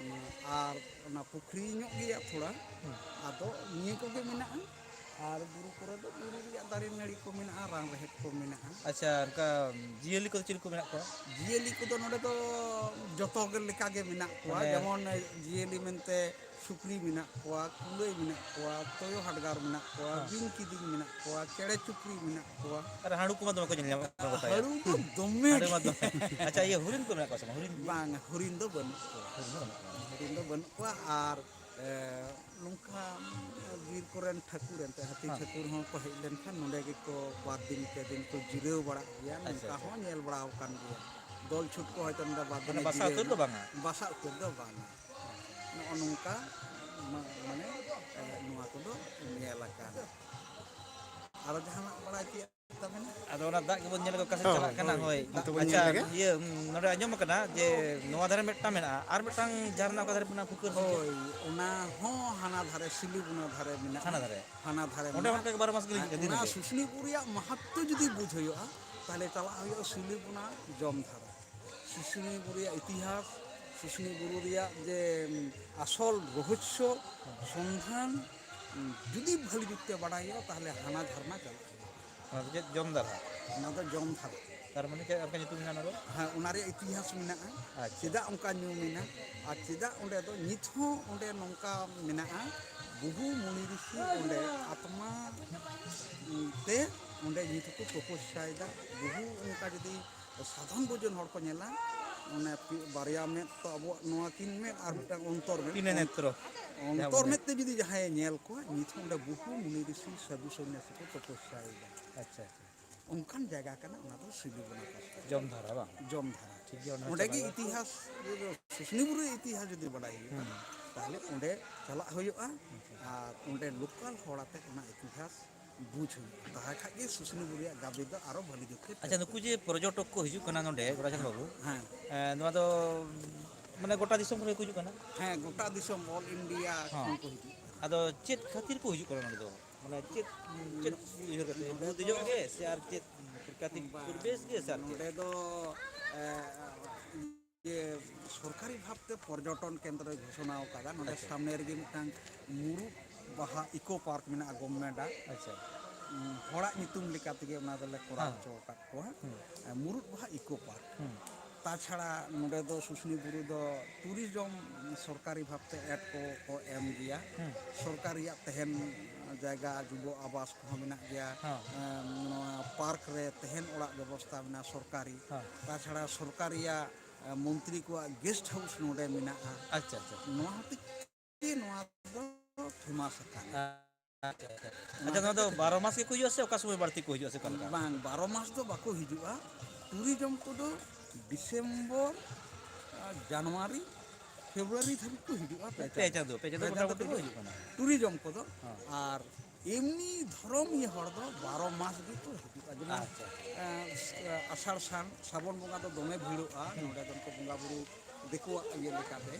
ᱟᱨ ᱚᱱᱟ ᱯᱩᱠᱷᱨᱤ ᱧᱚᱜ ᱜᱮᱭᱟ ᱛᱷᱚᱲᱟ᱾ ᱟᱫᱚ ᱱᱤᱭᱟᱹ ᱠᱚᱜᱮ ᱢᱮᱱᱟᱜᱼᱟ᱾ ᱟᱨ ᱵᱩᱨᱩ ᱠᱚᱨᱮ ᱫᱚ ᱵᱩᱨᱩ ᱨᱮᱭᱟᱜ ᱫᱟᱨᱮ ᱱᱟᱹᱲᱤ ᱠᱚ ᱢᱮᱱᱟᱜᱼᱟ, ᱨᱟᱱ ᱨᱮᱦᱮᱫ ᱠᱚ ᱢᱮᱱᱟᱜᱼᱟ᱾ ᱟᱪᱪᱷᱟ, ᱚᱱᱠᱟ ᱡᱤᱭᱟᱹᱞᱤ ᱠᱚᱫᱚ ᱪᱤᱞᱤ ᱠᱚ ᱢᱮᱱᱟᱜ ᱠᱚᱣᱟ? ᱡᱤᱭᱟᱹᱞᱤ ᱠᱚᱫᱚ ᱱᱚᱰᱮ ᱫᱚ ᱡᱚᱛᱚ ᱜᱮ ᱞᱮᱠᱟ ᱜᱮ ᱢᱮᱱᱟᱜ ᱠᱚᱣᱟ᱾ ᱢᱟᱱᱮ ᱡᱮᱢᱚᱱ ᱡᱤᱭᱟᱹᱞᱤ ᱢᱮᱱᱛᱮ ᱥᱩᱠᱨᱤ ᱢᱮᱱᱟᱜ ᱠᱚᱣᱟ, ᱠᱩᱞᱟᱹᱭ ᱢᱮᱱᱟᱜ ᱠᱚᱣᱟ, ᱛᱚᱭᱳ ᱦᱟᱰᱜᱟᱨ ᱢᱮᱱᱟᱜ ᱠᱚᱣᱟ, ᱦᱮᱸ᱾ ᱵᱤᱧ ᱠᱤᱫᱤᱧ ᱢᱮᱱᱟᱜ ᱠᱚᱣᱟ, ᱪᱮᱬᱮ ᱪᱩᱯᱲᱤ ᱢᱮᱱᱟᱜ ᱠᱚᱣᱟ᱾ ᱟᱨ ᱦᱟᱹᱬᱩ ᱠᱚᱢᱟ ᱫᱚᱢᱮ ᱠᱚ ᱧᱮᱞ ᱧᱟᱢᱚᱜ ᱠᱟᱱᱟ ᱜᱚᱴᱟ ᱜᱮ᱾ ᱦᱟᱹᱬᱩ ᱫᱚ ᱫᱚᱢᱮ ᱦᱟᱹᱬᱩ ᱢᱟ ᱜᱮ᱾ ᱫᱚᱢᱮ᱾ ᱟᱪᱪᱷᱟ, ᱤᱭᱟᱹ ᱦᱚᱨᱤᱱ ᱠᱚ ᱢᱮᱱᱟᱜ ᱠᱚᱣᱟ ᱥᱮ ᱵᱟᱝ? ᱦᱚᱨᱤᱱ ᱠᱚ? ᱵᱟᱝ, ᱦᱚᱨᱤᱱ ᱫᱚ ᱵᱟᱹᱱᱩᱜ ᱠᱚᱣᱟ᱾ ᱦᱚᱨᱤᱱ ᱫᱚ ᱵᱟᱹᱱᱩᱜ ᱠᱚᱣᱟ᱾ ᱦᱚᱨᱤᱱ ᱫᱚ ᱵᱟᱹᱱᱩᱜ ᱠᱚᱣᱟ᱾ ᱟᱨ ᱮ, ᱱᱚᱝᱠᱟ ᱵᱤᱨ ᱠᱚᱨᱮᱱ ᱴᱷᱟᱹᱠᱩᱨ, ᱮᱱᱛᱮ ᱦᱟᱹᱛᱤ ᱦᱮᱸ᱾ ᱴᱷᱟᱹᱠᱩᱨ ᱦᱚᱸ ᱠᱚ ᱦᱮᱡ ᱞᱮᱱᱠᱷᱟᱱ ᱱᱚᱰᱮ ᱜᱮᱠᱚ ᱵᱟᱨ ᱫᱤᱱ ᱯᱮ ᱫᱤᱱ ᱠᱚ ᱡᱤᱨᱟᱹᱣ ᱵᱟᱲᱟᱜ ᱜᱮᱭᱟ᱾ ᱟᱪᱪᱷᱟ, ᱱᱚᱝᱠᱟ ᱟᱪᱪᱷᱟ᱾ ᱦᱚᱸ ᱧᱮᱞ ᱵᱟᱲᱟ ᱟᱠᱟᱱ ᱜᱮᱭᱟ᱾ ᱫᱚᱞ ᱪᱷᱩᱴ ᱠᱚ ᱦᱚᱭᱛᱳ ᱱᱚᱰᱮ ᱵᱟᱨ ᱢᱟᱱᱮ ᱫᱤᱱᱮ ᱵᱟᱥᱟ ᱡᱤᱨᱟᱹᱣ ᱩᱛᱟᱹᱨ ᱮᱱᱟ, ᱫᱚ ᱵᱟᱝᱟ? ᱵᱟᱥᱟ ᱩᱛᱟᱹᱨ ᱫᱚ ᱵᱟᱝᱟ᱾ ᱱᱚᱜᱼᱚ ᱱᱚᱝᱠᱟ ᱢᱟ-, ᱢᱟᱱᱮ, ᱮ, ᱱᱚᱣᱟ ᱠᱚᱫᱚ ᱧᱮᱞ ᱟᱠᱟᱱᱟ᱾ ᱟᱨᱚ ᱡᱟᱦᱟᱱᱟᱜ ᱵᱟᱲᱟᱭ ᱛᱮᱭᱟᱜ ᱛᱟᱵᱮᱱᱟ? ᱟᱫᱚ ᱚᱱᱟ ᱫᱟᱜ ᱜᱮᱵᱚᱱ ᱧᱮᱞ ᱜᱚᱫ ᱚᱠᱟ ᱥᱮᱫ ᱦᱳᱭ, ᱪᱟᱞᱟᱜ ᱠᱟᱱᱟ᱾ ᱦᱳᱭ, ᱦᱳᱭ᱾ ᱚᱱᱛᱮ ᱵᱚᱱ ᱟᱪᱪᱷᱟ, ᱧᱮᱞ ᱞᱮᱜᱮ᱾ ᱤᱭᱟᱹ, ᱩᱸ, ᱱᱚᱰᱮ ᱟᱸᱡᱚᱢ ᱟᱠᱟᱱᱟ ᱡᱮ ᱱᱚᱣᱟ ᱫᱷᱟᱨᱮ ᱢᱤᱫᱴᱟᱝ ᱢᱮᱱᱟᱜᱼᱟ, ᱟᱨ ᱢᱤᱫᱴᱟᱝ ᱡᱷᱟᱨᱱᱟ ᱚᱠᱟ ᱫᱷᱟᱨᱮ ᱢᱮᱱᱟᱜᱼᱟ, ᱯᱩᱠᱩᱨ ᱥᱮ ᱪᱮᱫ? ᱦᱳᱭ, ᱚᱱᱟ ᱦᱚᱸ ᱦᱟᱱᱟ ᱫᱷᱟᱨᱮ, ᱥᱤᱞᱤᱵᱚᱱᱟ ᱫᱷᱟᱨᱮ ᱢᱮᱱᱟᱜᱼᱟ᱾ ᱦᱟᱱᱟ ᱫᱷᱟᱨᱮ᱾ ᱦᱟᱱᱟ ᱫᱷᱟᱨᱮ ᱚᱸᱰᱮ ᱢᱮᱱᱟᱜᱼᱟ᱾ ᱚᱱᱠᱟ ᱜᱮ ᱵᱟᱨᱚ ᱢᱟᱥ ᱜᱮ ᱞᱤᱸᱡᱤᱜ ᱠᱟᱱᱟ, ᱫᱤᱱ ᱚᱱᱟ ᱜᱮ? ᱥᱩᱥᱱᱤ ᱵᱩᱨᱩ ᱨᱮᱭᱟᱜ ᱢᱟᱦᱟᱛᱛᱚ ᱡᱩᱫᱤ ᱵᱩᱡᱷᱟᱹᱣ ᱦᱩᱭᱩᱜᱼᱟ, ᱛᱟᱦᱚᱞᱮ ᱪᱟᱞᱟᱜ ᱦᱩᱭᱩᱜᱼᱟ ᱥᱤᱞᱤᱵᱚᱱᱟ ᱡᱚᱢ ᱫᱷᱟᱨᱮ᱾ ᱥᱩᱥᱱᱤ ᱵᱩᱨᱩ ᱨᱮᱭᱟᱜ ᱤᱛᱤᱦᱟᱥ, ᱥᱩᱥᱱᱤ ᱵᱩᱨᱩ ᱨᱮᱭᱟᱜ ᱡᱮ, ᱩᱸ, ᱟᱥᱚᱞ ᱨᱚᱦᱚᱥᱥᱚ ᱥᱚᱱᱫᱷᱟᱱ, ᱩᱸ, ᱡᱩᱫᱤ ᱵᱷᱟᱹᱞᱤ ᱡᱩᱛ ᱛᱮ ᱵᱟᱲᱟᱭ ᱦᱩᱭᱩᱜᱼᱟ, ᱛᱟᱦᱚᱞᱮ ᱦᱟᱱᱟ ᱡᱷᱟᱨᱱᱟ ᱪᱟᱞᱟᱜ ᱦᱩᱭᱩᱜᱼᱟ᱾ ᱚᱱᱟ ᱫᱚ ᱪᱮᱫ ᱡᱚᱢ ᱫᱟᱨᱦᱟ? ᱚᱱᱟ ᱫᱚ ᱡᱚᱢ ᱫᱷᱟᱨᱮ᱾ ᱛᱟᱨ ᱢᱟᱱᱮ ᱪᱮᱫ ᱚᱱᱠᱟ ᱧᱩᱛᱩᱢ ᱢᱮᱱᱟᱜᱼᱟ ᱚᱱᱟ ᱫᱚ? ᱦᱮᱸ, ᱚᱱᱟ ᱨᱮᱭᱟᱜ ᱤᱛᱤᱦᱟᱥ ᱢᱮᱱᱟᱜᱼᱟ᱾ ᱟᱪᱪᱷᱟ᱾ ᱪᱮᱫᱟᱜ ᱚᱱᱠᱟ ᱧᱩ ᱢᱮᱱᱟᱜᱼᱟ ᱟᱨ ᱪᱮᱫᱟᱜ ᱚᱸᱰᱮ ᱫᱚ ᱱᱤᱛ ᱦᱚᱸ ᱚᱸᱰᱮ ᱱᱚᱝᱠᱟ ᱢᱮᱱᱟᱜᱼᱟ, ᱵᱚᱦᱩ ᱢᱩᱱᱤ ᱨᱤᱥᱤ ᱚᱸᱰᱮ ᱟᱛᱢᱟ ᱛᱮ ᱚᱸᱰᱮ ᱱᱤᱛ ᱦᱚᱸᱠᱚ ᱛᱚᱯᱚᱥᱭᱟᱭᱮᱫᱟ᱾ ᱵᱚᱦᱩ ᱚᱱᱠᱟ ᱡᱩᱫᱤ ᱥᱟᱫᱷᱚᱱ ᱵᱷᱳᱡᱚᱱ ᱦᱚᱲ ᱠᱚ ᱧᱮᱞᱟ, ᱚᱱᱮ ᱯᱤ-, ᱵᱟᱨᱭᱟ ᱢᱮᱫ ᱛᱚ ᱟᱵᱚᱣᱟᱜ ᱱᱚᱣᱟ ᱠᱤᱱ ᱢᱮᱫ ᱟᱨ ᱢᱤᱫᱴᱟᱝ ᱚᱱᱛᱚᱨ ᱢᱮᱫ, ᱛᱤᱱᱮ ᱚᱱ-, ᱱᱮᱛᱨᱚ, ᱡᱟᱦᱟᱸ ᱚᱱᱛᱚᱨ ᱵᱚᱱ ᱢᱮᱫ ᱛᱮ ᱡᱩᱫᱤ ᱡᱟᱦᱟᱸᱭᱮ ᱧᱮᱞ ᱠᱚᱣᱟ, ᱱᱤᱛ ᱦᱚᱸ ᱚᱸᱰᱮ ᱵᱚᱦᱩ ᱢᱩᱱᱤ ᱨᱤᱥᱤ ᱥᱟᱹᱫᱷᱩ ᱥᱚᱱᱱᱟᱥᱤ ᱠᱚ ᱛᱚᱯᱚᱥᱭᱟᱭᱮᱫᱟ᱾ ᱟᱪᱪᱷᱟ, ᱟᱪᱪᱷᱟ᱾ ᱚᱱᱠᱟᱱ ᱡᱟᱭᱜᱟ ᱠᱟᱱᱟ ᱚᱱᱟ ᱫᱚ ᱥᱤᱞᱤᱵᱚᱱᱟ ᱯᱟᱥ᱾ ᱡᱚᱢ ᱫᱷᱟᱨᱟ ᱵᱟᱝ? ᱡᱚᱢ ᱫᱷᱟᱨᱟ᱾ ᱴᱷᱤᱠ ᱜᱮᱭᱟ, ᱚᱱᱟ ᱦᱚᱸ ᱚᱸᱰᱮ ᱜᱮ ᱪᱟᱞᱟᱜᱼᱟ᱾ ᱤᱛᱤᱦᱟᱥ, ᱥᱩᱥᱱᱤ ᱵᱩᱨᱩ ᱤᱛᱤᱦᱟᱥ ᱡᱩᱫᱤ ᱵᱟᱰᱟᱭ ᱦᱩᱭᱩᱜᱼᱟ, ᱦᱩᱸ᱾ ᱛᱟᱦᱚᱞᱮ ᱚᱸᱰᱮ ᱪᱟᱞᱟᱜ ᱦᱩᱭᱩᱜᱼᱟ ᱟᱨ ᱚᱸᱰᱮ ᱞᱳᱠᱟᱞ ᱦᱚᱲ ᱟᱛᱮ ᱚᱱᱟ ᱤᱛᱤᱦᱟᱥ ᱵᱩᱡᱽ ᱦᱩᱭᱩᱜᱼᱟ᱾ ᱛᱟᱦᱚᱞᱮ ᱠᱷᱟᱡ ᱜᱮ ᱥᱩᱥᱱᱤ ᱵᱩᱨᱩ ᱨᱮᱭᱟᱜ ᱜᱟᱵᱮ ᱫᱚ ᱟᱨᱚ ᱵᱷᱟᱹᱞᱤ ᱡᱩᱛ ᱛᱮ ᱟᱪᱪᱷᱟ, ᱱᱩᱠᱩ ᱴᱷᱟᱹᱣᱠᱟᱹᱜᱼᱟ᱾ ᱡᱮ ᱯᱚᱨᱡᱚᱴᱚᱠ ᱠᱚ ᱦᱤᱡᱩᱜ ᱠᱟᱱᱟ ᱱᱚᱰᱮ ᱜᱚᱨᱟᱪᱟᱸᱫᱽ ᱵᱟᱹᱵᱩ, ᱦᱮᱸ᱾ ᱮᱸ, ᱱᱚᱣᱟ ᱫᱚ ᱢᱟᱱᱮ ᱜᱚᱴᱟ ᱫᱤᱥᱚᱢ ᱠᱷᱚᱱ ᱜᱮ ᱠᱚ ᱦᱤᱡᱩᱜ ᱠᱟᱱᱟ? ᱦᱮᱸ, ᱜᱚᱴᱟ ᱫᱤᱥᱚᱢ all India ᱦᱚᱸ᱾ ᱠᱷᱚᱱ ᱠᱚ ᱦᱤᱡᱩᱜ ᱠᱟᱱᱟ᱾ ᱟᱫᱚ ᱪᱮᱫ ᱠᱷᱟᱹᱛᱤᱨ ᱠᱚ ᱦᱤᱡᱩᱜ ᱠᱟᱱᱟ ᱱᱚᱰᱮ ᱫᱚ? ᱢᱟᱱᱮ ᱪᱮᱫ, ᱪᱮᱫ ᱩᱭᱦᱟᱹᱨ ᱠᱟᱛᱮ? ᱵᱩᱨᱩ ᱫᱮᱡᱚᱜ ᱜᱮ ᱥᱮ ᱟᱨ ᱪᱮᱫ ᱯᱨᱟᱠᱨᱤᱛᱤᱠ ᱵᱟᱝ, ᱯᱚᱨᱤᱵᱮᱥ ᱜᱮ ᱥᱮ ᱟᱨ ᱪᱮᱫ? ᱱᱚᱰᱮ ᱫᱚ, ᱮ, ᱡᱮ ᱥᱚᱨᱠᱟᱨᱤ ᱵᱷᱟᱵᱽᱛᱮ ᱯᱚᱨᱡᱚᱴᱚᱱ ᱠᱮᱱᱫᱨᱚᱭ ᱜᱷᱳᱥᱚᱱᱟ ᱟᱠᱟᱫᱟ᱾ ᱱᱚᱰᱮ ᱟᱪᱪᱷᱟ᱾ ᱥᱟᱢᱱᱮ ᱨᱮᱜᱮ ᱢᱤᱫᱴᱟᱝ ᱢᱩᱨᱩᱫ ᱵᱟᱦᱟ ᱤᱠᱳ ᱯᱟᱨᱠ ᱢᱮᱱᱟᱜᱼᱟ ᱜᱚᱵᱷᱢᱮᱱᱴᱟᱜ᱾ ᱟᱪᱪᱷᱟ᱾ ᱩᱸ, ᱦᱚᱲᱟᱜ ᱧᱩᱛᱩᱢ ᱞᱮᱠᱟ ᱛᱮᱜᱮ ᱚᱱᱟ ᱫᱚᱞᱮ ᱠᱚᱨᱟᱣ ᱦᱮᱸ᱾ ᱦᱚᱪᱚ ᱟᱠᱟᱫ ᱠᱚᱣᱟ᱾ ᱦᱩᱸ᱾ ᱮ, ᱢᱩᱨᱩᱫ ᱵᱟᱦᱟ ᱤᱠᱳ ᱯᱟᱨᱠ᱾ ᱦᱩᱸ᱾ ᱛᱟᱪᱷᱟᱲᱟ ᱱᱚᱰᱮ ᱫᱚ ᱥᱩᱥᱱᱤ ᱵᱩᱨᱩ ᱫᱚ ᱴᱩᱨᱤᱡᱚᱢ ᱥᱚᱨᱠᱟᱨᱤ ᱵᱷᱟᱵᱽᱛᱮ ᱮᱰ ᱠᱚ, ᱠᱚ ᱮᱢ ᱜᱮᱭᱟ᱾ ᱦᱩᱸ᱾ ᱥᱚᱨᱠᱟᱨ ᱨᱮᱭᱟᱜ ᱛᱟᱦᱮᱱ ᱡᱟᱭᱜᱟ, ᱡᱩᱵᱚ ᱟᱵᱟᱥ ᱠᱚᱦᱚᱸ ᱢᱮᱱᱟᱜ ᱜᱮᱭᱟ᱾ ᱦᱮᱸ᱾ ᱮ, ᱱᱚᱣᱟ ᱯᱟᱨᱠ ᱨᱮ ᱛᱟᱦᱮᱱ ᱚᱲᱟᱜ ᱵᱮᱵᱚᱥᱛᱷᱟ ᱢᱮᱱᱟᱜᱼᱟ ᱥᱚᱨᱠᱟᱨᱤ᱾ ᱦᱮᱸ᱾ ᱛᱟᱪᱷᱟᱲᱟ ᱥᱚᱨᱠᱟᱨ ᱨᱮᱭᱟᱜ, ᱮ, ᱢᱚᱱᱛᱨᱤ ᱠᱚᱣᱟᱜ ᱜᱮᱥᱴ ᱦᱟᱣᱩᱥ ᱱᱚᱰᱮ ᱢᱮᱱᱟᱜᱼᱟ᱾ ᱟᱪᱪᱷᱟ, ᱟᱪᱪᱷᱟ᱾ ᱱᱚᱣᱟ ᱦᱚᱛᱮᱡ ᱛᱮ ᱱᱚᱣᱟ ᱫᱚ ᱯᱷᱮᱢᱟᱥ ᱟᱠᱟᱱᱟ᱾ ᱟᱪᱪᱷᱟ, ᱟᱪᱪᱷᱟ᱾ ᱟᱪᱪᱷᱟ, ᱱᱚᱣᱟ ᱫᱚ ᱵᱟᱨᱚ ᱢᱟᱥ ᱜᱮᱠᱚ ᱦᱤᱡᱩᱜᱼᱟ ᱥᱮ ᱚᱠᱟ ᱥᱚᱢᱚᱭ ᱵᱟᱹᱲᱛᱤ ᱠᱚ ᱦᱤᱡᱩᱜᱼᱟ ᱥᱮ ᱚᱠᱟ ᱞᱮᱠᱟ? ᱵᱟᱝ, ᱵᱟᱨᱚ ᱢᱟᱥ ᱫᱚ ᱵᱟᱠᱚ ᱦᱤᱡᱩᱜᱼᱟ᱾ ᱴᱩᱨᱤᱡᱚᱢ ᱠᱚᱫᱚ ᱰᱤᱥᱮᱢᱵᱚᱨ, ᱟᱨ ᱡᱟᱱᱩᱣᱟᱨᱤ, ᱯᱷᱮᱵᱽᱨᱩᱣᱟᱨᱤ ᱫᱷᱟᱹᱵᱤᱡ ᱠᱚ ᱦᱤᱡᱩᱜᱼᱟ᱾ ᱯᱮ ᱯᱮ ᱪᱟᱸᱫᱚ᱾ ᱪᱟᱸᱫᱚ, ᱯᱮ ᱪᱟᱸᱫᱚ ᱯᱮ ᱪᱟᱸᱫᱚ ᱢᱚᱴᱟᱢᱩᱴᱤ ᱠᱚ ᱦᱤᱡᱩᱜ ᱠᱟᱱᱟ᱾ ᱴᱩᱨᱤᱡᱚᱢ ᱠᱚᱫᱚ᱾ ᱦᱮᱸ᱾ ᱟᱨ ᱮᱢᱱᱤ ᱫᱷᱚᱨᱚᱢᱤᱭᱟᱹ ᱦᱚᱲ ᱫᱚ ᱵᱟᱨᱚ ᱢᱟᱥ ᱜᱮᱠᱚ ᱦᱤᱡᱩᱜᱼᱟ᱾ ᱡᱮᱢᱚᱱ, ᱟᱪᱪᱷᱟ᱾ ᱮᱸ, ᱟᱥᱟᱲ ᱥᱟᱱ, ᱥᱟᱵᱚᱱ ᱵᱚᱸᱜᱟ ᱫᱚ ᱫᱚᱢᱮ ᱵᱷᱤᱲᱚᱜᱼᱟ᱾ ᱦᱩᱸ᱾ ᱱᱚᱰᱮ ᱫᱚ ᱩᱱᱠᱩ ᱵᱚᱸᱜᱟ ᱵᱩᱨᱩ ᱫᱤᱠᱩᱣᱟᱜ ᱤᱭᱟᱹ ᱞᱮᱠᱟᱛᱮ᱾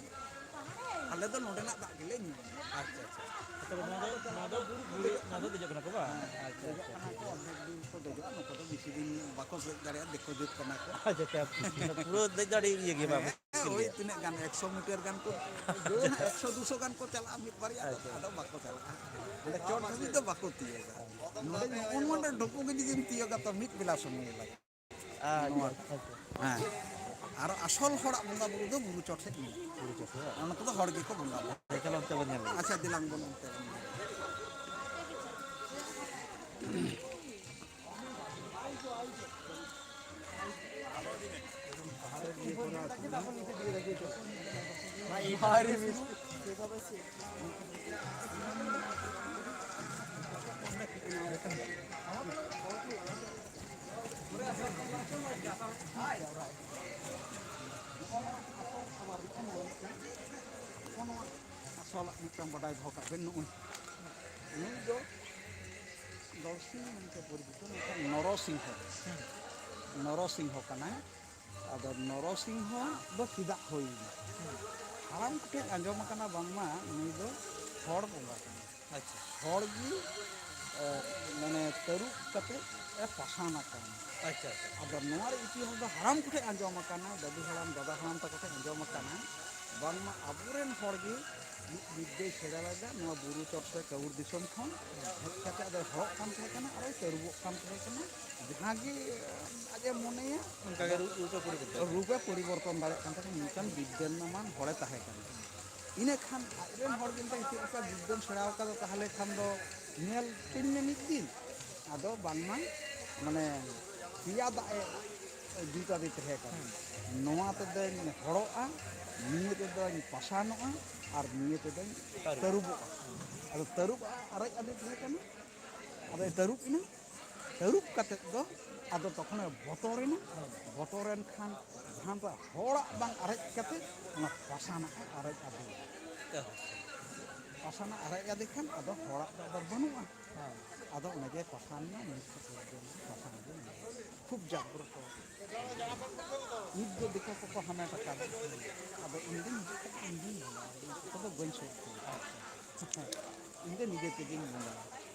ᱟᱞᱮ ᱫᱚ ᱱᱚᱰᱮᱱᱟᱜ ᱫᱟᱜ ᱜᱮᱞᱮ ᱧᱩᱭᱟ᱾ ᱟᱪᱪᱷᱟ, ᱟᱪᱪᱷᱟ᱾ ᱛᱚᱵᱮ ᱱᱚᱣᱟ ᱫᱚ, ᱱᱚᱣᱟ ᱫᱚ ᱵᱩᱨᱩ, ᱱᱚᱣᱟ ᱫᱚ ᱫᱮᱡᱚᱜ ᱠᱟᱱᱟ ᱠᱚ ᱵᱟᱝ? ᱦᱮᱸ, ᱟᱪᱪᱷᱟ, ᱫᱮᱡᱚᱜ ᱟᱪᱪᱷᱟ, ᱠᱟᱱᱟ ᱴᱷᱤᱠ ᱠᱚ, ᱜᱮᱭᱟ᱾ ᱚᱨᱫᱷᱮᱠ ᱫᱤᱱ ᱠᱚ ᱫᱮᱡᱚᱜᱼᱟ, ᱱᱩᱠᱩ ᱫᱚ ᱵᱮᱥᱤ ᱫᱤᱱ ᱵᱟᱠᱚ ᱫᱮᱡ ᱫᱟᱲᱮᱭᱟᱜᱼᱟ, ᱫᱤᱠᱩ ᱡᱟᱹᱛ ᱠᱟᱱᱟ ᱠᱚ᱾ ᱟᱪᱪᱷᱟ, ᱟᱪᱪᱷᱟ, ᱯᱩᱨᱟᱹ ᱫᱮᱡ ᱫᱚ ᱟᱹᱰᱤ ᱤᱭᱟᱹ ᱜᱮᱭᱟ ᱵᱟᱝ, ᱦᱮᱸ, ᱢᱩᱥᱠᱤᱞ ᱳᱭ ᱜᱮᱭᱟ᱾ ᱛᱤᱱᱟᱹᱜ ᱜᱟᱱ, ᱮᱠᱥᱚ ᱢᱤᱴᱟᱨ ᱜᱟᱱ ᱠᱚ, ᱡᱳᱨ ᱟᱪᱪᱷᱟ᱾ ᱮᱠᱥᱚ ᱫᱩᱥᱚ ᱜᱟᱱ ᱠᱚ ᱪᱟᱞᱟᱜᱼᱟ ᱢᱤᱫ ᱵᱟᱨᱭᱟ ᱫᱚ, ᱟᱪᱪᱷᱟ᱾ ᱟᱫᱚ ᱵᱟᱠᱚ ᱪᱟᱞᱟᱜᱼᱟ᱾ ᱦᱟᱸᱰᱮ ᱪᱚᱴ ᱫᱷᱟᱹᱵᱤᱡ ᱫᱚ ᱵᱟᱠᱚ ᱛᱤᱭᱳᱜᱟ᱾ ᱱᱚᱰᱮ ᱱᱚᱜᱼᱚ ᱱᱚᱰᱮ ᱰᱷᱩᱯᱩ ᱜᱮ ᱡᱩᱫᱤᱢ ᱛᱤᱭᱳᱜᱟ, ᱛᱚ ᱢᱤᱫ ᱵᱮᱞᱟ ᱥᱚᱢᱚᱭ ᱞᱟᱜᱟᱜᱼᱟ᱾ ᱟᱪᱪᱷᱟ, ᱱᱚᱣᱟ᱾ ᱟᱪᱪᱷᱟ᱾ ᱦᱮᱸ᱾ ᱟᱨ ᱟᱥᱚᱞ ᱦᱚᱲᱟᱜ ᱵᱚᱸᱜᱟ ᱵᱩᱨᱩ ᱫᱚ ᱵᱩᱨᱩ ᱪᱚᱴ ᱥᱮᱫ ᱢᱮᱱᱟᱜᱼᱟ᱾ ᱵᱩᱨᱩ ᱪᱚᱴ ᱥᱮᱫ ᱵᱟᱝ? ᱟᱨ ᱱᱚᱛᱮ ᱫᱚ ᱦᱚᱲ ᱜᱮᱠᱚ ᱵᱚᱸᱜᱟ ᱵᱩᱨᱩ᱾ ᱟᱪᱪᱷᱟ, ᱪᱚᱞᱚ ᱚᱱᱛᱮ ᱵᱚᱱ ᱧᱮᱞ ᱞᱮᱜᱮ᱾ ᱟᱪᱪᱷᱟ, ᱫᱮᱞᱟᱝ ᱵᱚᱱ ᱚᱱᱛᱮ ᱵᱚᱱ ᱧᱮᱞ ᱞᱮᱜᱮ᱾ ᱟᱥᱚᱞᱟᱜ ᱢᱤᱫᱴᱟᱝ ᱵᱟᱰᱟᱭ ᱫᱚᱦᱚ ᱠᱟᱜ ᱵᱮᱱ, ᱱᱩᱜᱼᱩᱭ ᱱᱩᱭ ᱫᱚ ᱫᱚᱞᱥᱤᱝ ᱢᱮᱱᱛᱮ ᱯᱚᱨᱤᱪᱤᱛᱚ, ᱢᱮᱱᱠᱷᱟᱱ ᱱᱚᱨᱚᱥᱤᱝᱦᱚ, ᱱᱚᱨᱚᱥᱤᱝᱦᱚ ᱠᱟᱱᱟᱭ᱾ ᱟᱫᱚ ᱱᱚᱨᱚᱥᱤᱝᱦᱚ ᱫᱚ ᱪᱮᱫᱟᱜ ᱦᱩᱭᱱᱟ? ᱦᱟᱲᱟᱢ ᱠᱚᱴᱷᱮᱱ ᱟᱸᱡᱚᱢ ᱟᱠᱟᱱᱟ ᱵᱟᱝᱢᱟ ᱱᱩᱭ ᱫᱚ ᱦᱚᱲ ᱵᱚᱸᱜᱟ ᱠᱟᱱᱟᱭ᱾ ᱟᱪᱪᱷᱟ᱾ ᱦᱚᱲ ᱜᱮ, ᱢᱟᱱᱮ ᱛᱟᱹᱨᱩᱵ ᱠᱟᱛᱮ ᱮ ᱯᱟᱥᱟᱱ ᱟᱠᱟᱱᱟ᱾ ᱟᱪᱪᱷᱟ, ᱟᱪᱪᱷᱟ᱾ ᱟᱫᱚ ᱱᱚᱣᱟ ᱨᱮ ᱤᱛᱤᱦᱟᱥ ᱫᱚ ᱦᱟᱲᱟᱢ ᱠᱚᱴᱷᱮᱱ ᱟᱸᱡᱚᱢ ᱟᱠᱟᱱᱟ, ᱫᱟᱫᱩ ᱦᱟᱲᱟᱢ, ᱫᱟᱫᱟ ᱦᱟᱲᱟᱢ ᱛᱟᱠᱚ ᱴᱷᱮᱱ ᱟᱸᱡᱚᱢ ᱟᱠᱟᱱᱟ, ᱵᱟᱝᱢᱟ ᱟᱵᱚᱨᱮᱱ ᱦᱚᱲ ᱜᱮ ᱢᱤᱫ ᱵᱤᱫᱽᱫᱟᱹᱭ ᱥᱮᱬᱟ ᱞᱮᱫᱟ ᱱᱚᱣᱟ ᱵᱩᱨᱩ ᱪᱚᱴ ᱥᱮ ᱠᱟᱹᱣᱩᱲ ᱫᱤᱥᱚᱢ ᱠᱷᱚᱱ᱾ ᱦᱮᱡ ᱠᱟᱛᱮ ᱟᱫᱚᱭ ᱦᱚᱲᱚᱜ ᱠᱟᱱ ᱛᱟᱦᱮᱸ ᱠᱟᱱᱟ ᱟᱨ ᱮ ᱛᱟᱹᱨᱩᱵᱚᱜ ᱠᱟᱱ ᱛᱟᱦᱮᱸ ᱠᱟᱱᱟ᱾ ᱡᱟᱦᱟᱸ ᱜᱮ ᱟᱡ ᱮ ᱢᱚᱱᱮᱭᱟ, ᱚᱱᱠᱟ ᱜᱮ ᱨᱩᱯ, ᱨᱩᱯ ᱮ ᱯᱚᱨᱤᱵᱚᱨᱛᱚᱱ᱾ ᱨᱩᱯ ᱮ ᱯᱚᱨᱤᱵᱚᱨᱛᱚᱱ ᱫᱟᱲᱮᱭᱟᱜ ᱠᱟᱱ ᱛᱟᱦᱮᱸ ᱠᱟᱱᱟ, ᱱᱚᱝᱠᱟᱱ ᱵᱤᱫᱽᱫᱟᱹᱱ ᱢᱟᱱ ᱦᱚᱲᱮ ᱛᱟᱦᱮᱸ ᱠᱟᱱᱟ᱾ ᱤᱱᱟᱹ ᱠᱷᱟᱱ ᱟᱡ ᱨᱮᱱ ᱦᱚᱲ ᱜᱮ ᱢᱮᱛᱟᱭ, "ᱪᱮᱫ ᱞᱮᱠᱟ ᱵᱤᱫᱽᱫᱟᱹᱢ ᱥᱮᱬᱟ ᱟᱠᱟᱫᱟ, ᱛᱟᱦᱚᱞᱮ ᱠᱷᱟᱱ ᱫᱚ ᱧᱮᱞ ᱦᱚᱪᱚᱧ ᱢᱮ ᱢᱤᱫ ᱫᱤᱱ?" ᱟᱫᱚ ᱵᱟᱝᱢᱟ ᱢᱟᱱᱮ ᱯᱮᱭᱟ ᱫᱟᱜ ᱮ ᱡᱩᱛ ᱟᱫᱮ ᱛᱟᱦᱮᱸ ᱠᱟᱱᱟ᱾ ᱦᱮᱸ᱾ ᱱᱚᱣᱟ ᱛᱮᱫᱚᱧ ᱦᱚᱲᱚᱜᱼᱟ, ᱱᱤᱭᱟᱹ ᱛᱮᱫᱚᱧ ᱯᱟᱥᱟᱱᱚᱜᱼᱟ, ᱟᱨ ᱱᱤᱭᱟᱹ ᱛᱮᱫᱚᱧ ᱛᱟᱹᱨᱩᱵ᱾ ᱛᱟᱹᱨᱩᱵᱚᱜᱼᱟ᱾ ᱟᱫᱚ ᱛᱟᱹᱨᱩᱵ ᱟᱨᱮᱡ ᱟᱫᱮ ᱛᱟᱦᱮᱸ ᱠᱟᱱᱟ᱾ ᱟᱫᱚᱭ ᱛᱟᱹᱨᱩᱵ ᱮᱱᱟ᱾ ᱛᱟᱹᱨᱩᱵ ᱠᱟᱛᱮᱫ ᱫᱚ ᱟᱫᱚ ᱛᱚᱠᱷᱚᱱᱮ ᱵᱚᱛᱚᱨᱮᱱᱟ᱾ ᱵᱚᱛᱚᱨᱮᱱ ᱠᱷᱟᱱ ᱡᱟᱦᱟᱸ ᱫᱚ ᱦᱚᱲᱟᱜ ᱵᱟᱝ ᱟᱨᱮᱡ ᱠᱟᱛᱮᱫ ᱚᱱᱟ ᱯᱟᱥᱟᱱᱟᱜ ᱮ ᱟᱨᱮᱡ ᱟᱫᱮᱭᱟ᱾ ᱯᱟᱥᱟᱱᱟᱜ ᱟᱨᱮᱡ ᱟᱫᱮ ᱠᱷᱟᱱ ᱟᱫᱚ ᱦᱚᱲᱟᱜ ᱫᱚ ᱟᱫᱚ ᱵᱟᱹᱱᱩᱜᱼᱟ᱾ ᱦᱮᱸ᱾ ᱟᱫᱚ ᱚᱱᱮ ᱡᱮ ᱯᱟᱥᱟᱱ ᱮᱱᱟ, ᱱᱤᱛ ᱠᱚ ᱯᱟᱥᱟᱱ ᱜᱮ ᱢᱮᱱᱟᱜᱼᱟ᱾ ᱠᱷᱩᱵ ᱡᱟᱜᱽᱨᱚᱛᱚ᱾ ᱱᱤᱛ ᱫᱚ ᱫᱤᱠᱩ ᱠᱚᱠᱚ ᱦᱟᱢᱮᱴ ᱟᱠᱟᱫᱟ᱾ ᱟᱫᱚ ᱤᱧ ᱫᱩᱧ ᱦᱤᱡᱩᱜ ᱠᱟᱱᱟ, ᱤᱧ ᱫᱩᱧ ᱧᱮᱞᱟ, ᱤᱧ ᱫᱚ ᱵᱟᱹᱧ ᱥᱩᱨ ᱠᱟᱱᱟ᱾ ᱤᱧ ᱫᱚ ᱱᱤᱡᱮ ᱛᱮᱜᱮᱧ ᱧᱮᱞᱟ᱾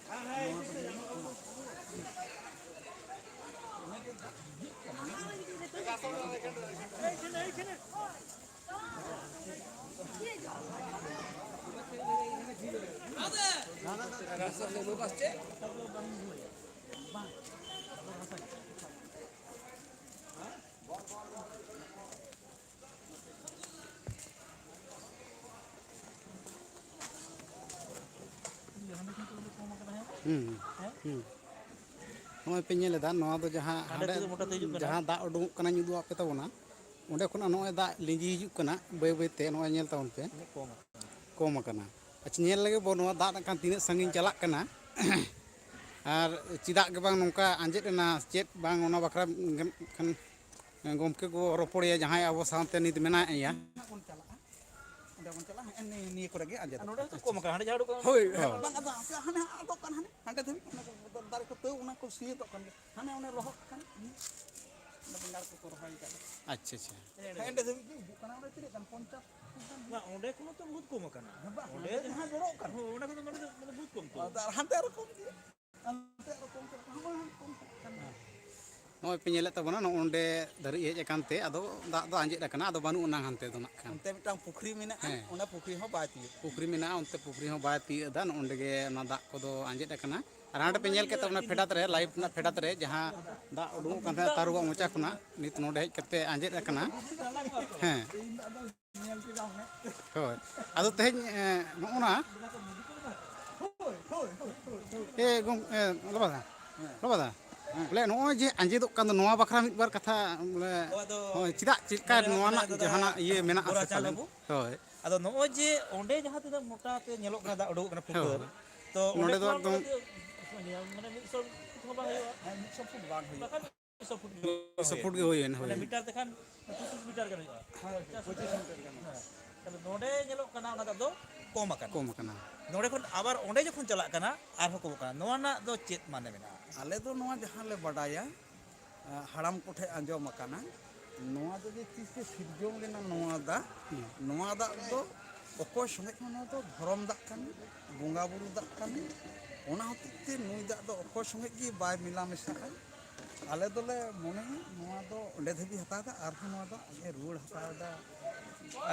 ᱱᱚᱣᱟ ᱫᱚ ᱦᱩᱭᱩᱜ ᱠᱟᱱᱟ᱾ ᱦᱩᱸ, ᱦᱩᱸ᱾ ᱱᱚᱜᱼᱚᱭ ᱯᱮ ᱧᱮᱞ ᱮᱫᱟ, ᱱᱚᱣᱟ ᱫᱚ ᱡᱟᱦᱟᱸ ᱦᱟᱸᱰᱮ ᱦᱟᱸᱰᱮ ᱛᱮᱫᱚ ᱢᱚᱴᱟ ᱛᱮ ᱦᱤᱡᱩᱜ ᱠᱟᱱᱟ᱾ ᱡᱟᱦᱟᱸ ᱫᱟᱜ ᱩᱰᱩᱝᱚᱜ ᱠᱟᱱᱟ, ᱧᱩ ᱩᱫᱩᱜ ᱟᱫ ᱯᱮ ᱛᱟᱵᱚᱱᱟ, ᱚᱸᱰᱮ ᱠᱷᱚᱱᱟᱜ ᱱᱚᱜᱼᱚᱭ ᱫᱟᱜ ᱞᱤᱸᱡᱤ ᱦᱤᱡᱩᱜ ᱠᱟᱱᱟ ᱵᱟᱹᱭ ᱵᱟᱹᱭ ᱛᱮ, ᱱᱚᱜᱼᱚᱭ ᱧᱮᱞ ᱛᱟᱵᱚᱱ ᱯᱮ᱾ ᱩᱱᱟᱹᱜ ᱠᱚᱢ ᱟᱠᱟᱱᱟ᱾ ᱠᱚᱢ ᱟᱠᱟᱱᱟ᱾ ᱟᱪᱪᱷᱟ, ᱧᱮᱞ ᱞᱮᱜᱮ ᱵᱚᱱ ᱱᱚᱣᱟ ᱫᱟᱜ ᱱᱟᱜ ᱠᱷᱟᱱ ᱛᱤᱱᱟᱹᱜ ᱥᱟᱺᱜᱤᱧ ᱪᱟᱞᱟᱜ ᱠᱟᱱᱟ᱾ ᱟᱨ ᱪᱮᱫᱟᱜ ᱜᱮ ᱵᱟᱝ ᱱᱚᱝᱠᱟ ᱟᱸᱡᱮᱫ ᱮᱱᱟ, ᱪᱮᱫ ᱵᱟᱝ, ᱚᱱᱟ ᱵᱟᱠᱷᱨᱟ ᱠᱷᱟᱱ ᱜᱚᱢᱠᱮ ᱠᱚ ᱨᱚᱯᱚᱲᱮᱭᱟ, ᱡᱟᱦᱟᱸᱭ ᱟᱵᱚ ᱥᱟᱶᱛᱮ ᱱᱤᱛ ᱢᱮᱱᱟᱭᱟ᱾ ᱦᱟᱸᱜ ᱵᱚᱱ ᱪᱟᱞᱟᱜᱼᱟ, ᱚᱸᱰᱮ ᱵᱚᱱ ᱪᱟᱞᱟᱜᱼᱟ, ᱦᱮᱸ, ᱱᱤᱭᱟᱹ, ᱱᱤᱭᱟᱹ ᱠᱚᱨᱮ ᱜᱮ ᱟᱸᱡᱮᱫ ᱟᱨ ᱱᱚᱰᱮ ᱟᱠᱟᱱᱟ᱾ ᱦᱚᱸᱛᱚ ᱠᱚᱢ ᱟᱠᱟᱱᱟ, ᱦᱟᱸᱰᱮ ᱡᱷᱟᱲ ᱠᱚ ᱦᱳᱭ, ᱦᱳᱭ᱾ ᱵᱟᱝ, ᱟᱫᱚ ᱦᱟᱸᱰᱮ, ᱦᱟᱸᱰᱮ ᱟᱫᱚᱜ ᱠᱟᱱᱟ, ᱦᱟᱸᱰᱮ, ᱦᱟᱸᱰᱮ ᱫᱷᱟᱹᱵᱤᱡ ᱚᱱᱟ ᱠᱚ ᱫᱟᱨᱮ ᱠᱚ ᱛᱟᱹᱣ ᱚᱱᱟ ᱠᱚ ᱥᱤᱭᱟᱹᱛᱚᱜ ᱠᱟᱱ ᱜᱮᱭᱟ, ᱦᱟᱱᱮ ᱚᱱᱮ ᱞᱚᱦᱚᱫ ᱠᱟᱱ, ᱚᱱᱟ ᱵᱮᱸᱜᱟᱲ ᱠᱚᱠᱚ ᱨᱚᱦᱚᱭ ᱟᱠᱟᱫ᱾ ᱟᱪᱪᱷᱟ, ᱟᱪᱪᱷᱟ᱾ ᱦᱮᱸ, ᱚᱸᱰᱮ ᱫᱷᱟᱹᱵᱤᱡ ᱜᱮ ᱦᱤᱡᱩᱜ ᱠᱟᱱᱟ, ᱚᱸᱰᱮ ᱛᱤᱱᱟᱹᱜ ᱜᱟᱱ? ᱯᱚᱧᱪᱟᱥ ᱯᱷᱩᱴ ᱜᱟᱱ? ᱵᱟᱝ, ᱚᱸᱰᱮ ᱠᱷᱚᱱ ᱛᱚ ᱵᱚᱦᱩᱛ ᱠᱚᱢ ᱟᱠᱟᱱᱟ᱾ ᱵᱟᱝ, ᱚᱸᱰᱮ ᱦᱟᱸᱰᱮ ᱡᱟᱦᱟᱸ ᱡᱚᱨᱚᱜ ᱠᱟᱱᱟ᱾ ᱦᱳᱭ, ᱚᱸᱰᱮ ᱠᱷᱚᱱ ᱫᱚ ᱢᱟᱱᱮ ᱫᱚ, ᱢᱟᱱᱮ ᱵᱚᱦᱩᱛ ᱠᱚᱢ ᱛᱚ᱾ ᱟᱫᱚ ᱟᱨ ᱦᱟᱱᱛᱮ ᱟᱨᱚ ᱠᱚᱢ ᱜᱮᱭᱟ᱾ ᱯᱮ ᱧᱮᱞᱮᱫ ᱛᱟᱵᱚᱱᱟ, ᱱᱚᱜᱼᱚ ᱱᱚᱸᱰᱮ ᱫᱷᱟᱹᱨᱤᱡ ᱦᱮᱡ ᱟᱠᱟᱱ ᱛᱮ ᱟᱫᱚ ᱫᱟᱜ ᱫᱚ ᱟᱸᱡᱮᱫ ᱟᱠᱟᱱᱟ, ᱟᱫᱚ ᱵᱟᱹᱱᱩᱜ ᱟᱱᱟᱝ ᱦᱟᱱᱛᱮ ᱫᱚ ᱱᱟᱜ ᱠᱷᱟᱱ᱾ ᱚᱱᱛᱮ ᱢᱤᱫᱴᱟᱝ ᱯᱩᱠᱷᱨᱤ ᱢᱮᱱᱟᱜᱼᱟ, ᱦᱮᱸ᱾ ᱚᱱᱟ ᱯᱩᱠᱷᱨᱤ ᱦᱚᱸ ᱵᱟᱭ ᱛᱤᱭᱳᱜ᱾ ᱯᱩᱠᱷᱨᱤ ᱢᱮᱱᱟᱜᱼᱟ, ᱚᱱᱛᱮ ᱯᱩᱠᱷᱨᱤ ᱦᱚᱸ ᱵᱟᱭ ᱛᱤᱭᱳᱜ ᱮᱫᱟ, ᱱᱚᱜᱼᱚ ᱱᱚᱸᱰᱮ ᱜᱮ ᱚᱱᱟ ᱫᱟᱜ ᱠᱚᱫᱚ ᱟᱸᱡᱮᱫ ᱟᱠᱟᱱᱟ᱾ ᱟᱨ ᱦᱟᱸᱰᱮ ᱯᱮ ᱧᱮᱞ ᱠᱮᱫ ᱛᱟᱵᱚᱱᱟ ᱯᱷᱮᱰᱟᱛ ᱨᱮ, ᱞᱟᱭᱤᱵᱷ ᱨᱮᱱᱟᱜ ᱯᱷᱮᱰᱟᱛ ᱨᱮ ᱡᱟᱦᱟᱸ ᱫᱟᱜ ᱩᱰᱩᱠᱚᱜ ᱠᱟᱱ ᱛᱟᱦᱮᱸᱫ ᱛᱟᱹᱨᱩᱵᱟᱜ ᱢᱚᱪᱟ ᱠᱷᱚᱱᱟᱜ, ᱱᱤᱛ ᱱᱚᱸᱰᱮ ᱦᱮᱡ ᱠᱟᱛᱮ ᱟᱸᱡᱮᱫ ᱟᱠᱟᱱᱟ᱾ ᱦᱮᱸ, ᱦᱳᱭ᱾ ᱟᱫᱚ ᱛᱮᱦᱮᱧ, ᱮ, ᱱᱚᱜᱼᱚ ᱱᱟ, ᱮ, ᱜᱚᱢ-, ᱮ, ᱞᱚᱵᱟ ᱫᱟ, ᱞᱚᱵᱟ ᱫᱟ, ᱵᱚᱞᱮ ᱱᱚᱜᱼᱚᱭ ᱡᱮ ᱟᱸᱡᱮᱫᱚᱜ ᱠᱟᱱ ᱫᱚ, ᱱᱚᱣᱟ ᱵᱟᱠᱷᱨᱟ ᱢᱤᱫ ᱵᱟᱨ ᱠᱟᱛᱷᱟ, ᱵᱚᱞᱮ, ᱱᱚᱣᱟ ᱫᱚ ᱦᱳᱭ, ᱪᱮᱫᱟᱜ, ᱪᱮᱫ ᱞᱮᱠᱟ ᱱᱚᱣᱟ ᱨᱮᱱᱟᱜ ᱡᱟᱦᱟᱱᱟᱜ ᱤᱭᱟᱹ ᱢᱮᱱᱟᱜᱼᱟ ᱥᱮ ᱯᱟᱞᱮᱱ? ᱦᱳᱭ᱾ ᱟᱫᱚ ᱱᱚᱜᱼᱚᱭ ᱡᱮ ᱚᱸᱰᱮ ᱡᱟᱦᱟᱸ ᱛᱤᱱᱟᱹᱜ ᱢᱚᱴᱟ ᱛᱮ ᱧᱮᱞᱚᱜ ᱠᱟᱱᱟ ᱫᱟᱜ ᱩᱰᱩᱠᱚᱜ ᱠᱟᱱᱟ ᱯᱷᱩᱴᱟᱹ, ᱦᱳᱭ᱾ ᱛᱚ ᱚᱸᱰᱮ ᱱᱚᱰᱮ ᱫᱚ ᱠᱷᱚᱱ ᱮᱠᱫᱚᱢ ᱢᱟᱱᱮ ᱢᱤᱫ ᱥᱚ ᱯᱷᱩᱴ ᱦᱚᱸ ᱵᱟᱝ ᱦᱩᱭᱩᱜᱼᱟ᱾ ᱦᱮᱸ, ᱢᱤᱫ ᱥᱚ ᱯᱷᱩᱴ ᱵᱟᱝ ᱦᱩᱭᱩᱜᱼᱟ᱾ ᱵᱟᱠᱷᱟᱱ ᱢᱤᱫ ᱥᱚ ᱯᱷᱩᱴ ᱜᱮ ᱢᱤᱫ ᱥᱚ ᱯᱷᱩᱴ ᱜᱮ ᱦᱩᱭᱮᱱ, ᱦᱳᱭ᱾ ᱢᱟᱱᱮ ᱢᱤᱴᱟᱨ ᱛᱮᱠᱷᱟᱱ ᱯᱚᱸᱪᱤᱥ ᱢᱤᱴᱟᱨ ᱜᱟᱱ ᱦᱩᱭᱩᱜᱼᱟ᱾ ᱦᱳᱭ, ᱯᱚᱸᱪᱤᱥ ᱢᱤᱴᱟᱨ ᱜᱟᱱ᱾ ᱦᱮᱸ᱾ ᱛᱟᱦᱞᱮ ᱱᱚᱰᱮ ᱧᱮᱞᱚᱜ ᱠᱟᱱᱟ ᱚᱱᱟ ᱫᱟᱜ ᱫᱚ ᱠᱚᱢ ᱟᱠᱟᱱᱟ᱾ ᱠᱚᱢ ᱟᱠᱟᱱᱟ᱾ ᱱᱚᱰᱮ ᱠᱷᱚᱱ ᱟᱵᱟᱨ ᱚᱸᱰᱮ ᱡᱚᱠᱷᱚᱱ ᱪᱟᱞᱟᱜ ᱠᱟᱱᱟ ᱟᱨᱦᱚᱸ ᱠᱚᱢᱚᱜ ᱠᱟᱱᱟ᱾ ᱱᱚᱣᱟ ᱨᱮᱱᱟᱜ ᱫᱚ ᱪᱮᱫ ᱢᱟᱱᱮ ᱢᱮᱱᱟᱜᱼᱟ? ᱟᱞᱮ ᱫᱚ ᱱᱚᱣᱟ ᱡᱟᱦᱟᱸ ᱞᱮ ᱵᱟᱰᱟᱭᱟ, ᱦᱟᱲᱟᱢ ᱠᱚᱴᱷᱮᱱ ᱟᱸᱡᱚᱢ ᱟᱠᱟᱱᱟ, ᱱᱚᱣᱟ ᱫᱚ ᱡᱮ ᱛᱤᱥ ᱛᱮ ᱥᱤᱨᱡᱚᱱ ᱞᱮᱱᱟ ᱱᱚᱣᱟ ᱫᱟᱜ, ᱦᱩᱸ᱾ ᱱᱚᱣᱟ ᱫᱟᱜ ᱫᱚ ᱚᱠᱚᱭ ᱥᱚᱸᱜᱮ ᱦᱚᱸ ᱱᱚᱣᱟ ᱫᱚ ᱫᱷᱚᱨᱚᱢ ᱫᱟᱜ ᱠᱟᱱᱟ, ᱵᱚᱸᱜᱟ ᱵᱩᱨᱩ ᱫᱟᱜ ᱠᱟᱱᱟ, ᱚᱱᱟ ᱦᱚᱛᱮᱡ ᱛᱮ ᱱᱩᱭ ᱫᱟᱜ ᱫᱚ ᱚᱠᱚᱭ ᱥᱚᱸᱜᱮ ᱜᱮ ᱵᱟᱭ ᱢᱮᱞᱟ ᱢᱮᱥᱟᱜᱼᱟ᱾ ᱟᱞᱮ ᱫᱚᱞᱮ ᱢᱚᱱᱮᱭᱟ ᱱᱚᱣᱟ ᱫᱚ ᱚᱸᱰᱮ ᱫᱷᱟᱹᱵᱤᱡ ᱦᱟᱛᱟᱣ ᱮᱫᱟ, ᱟᱨᱦᱚᱸ ᱱᱚᱣᱟ ᱫᱚ ᱟᱡ ᱮ ᱨᱩᱣᱟᱹᱲ ᱦᱟᱛᱟᱣ ᱮᱫᱟ᱾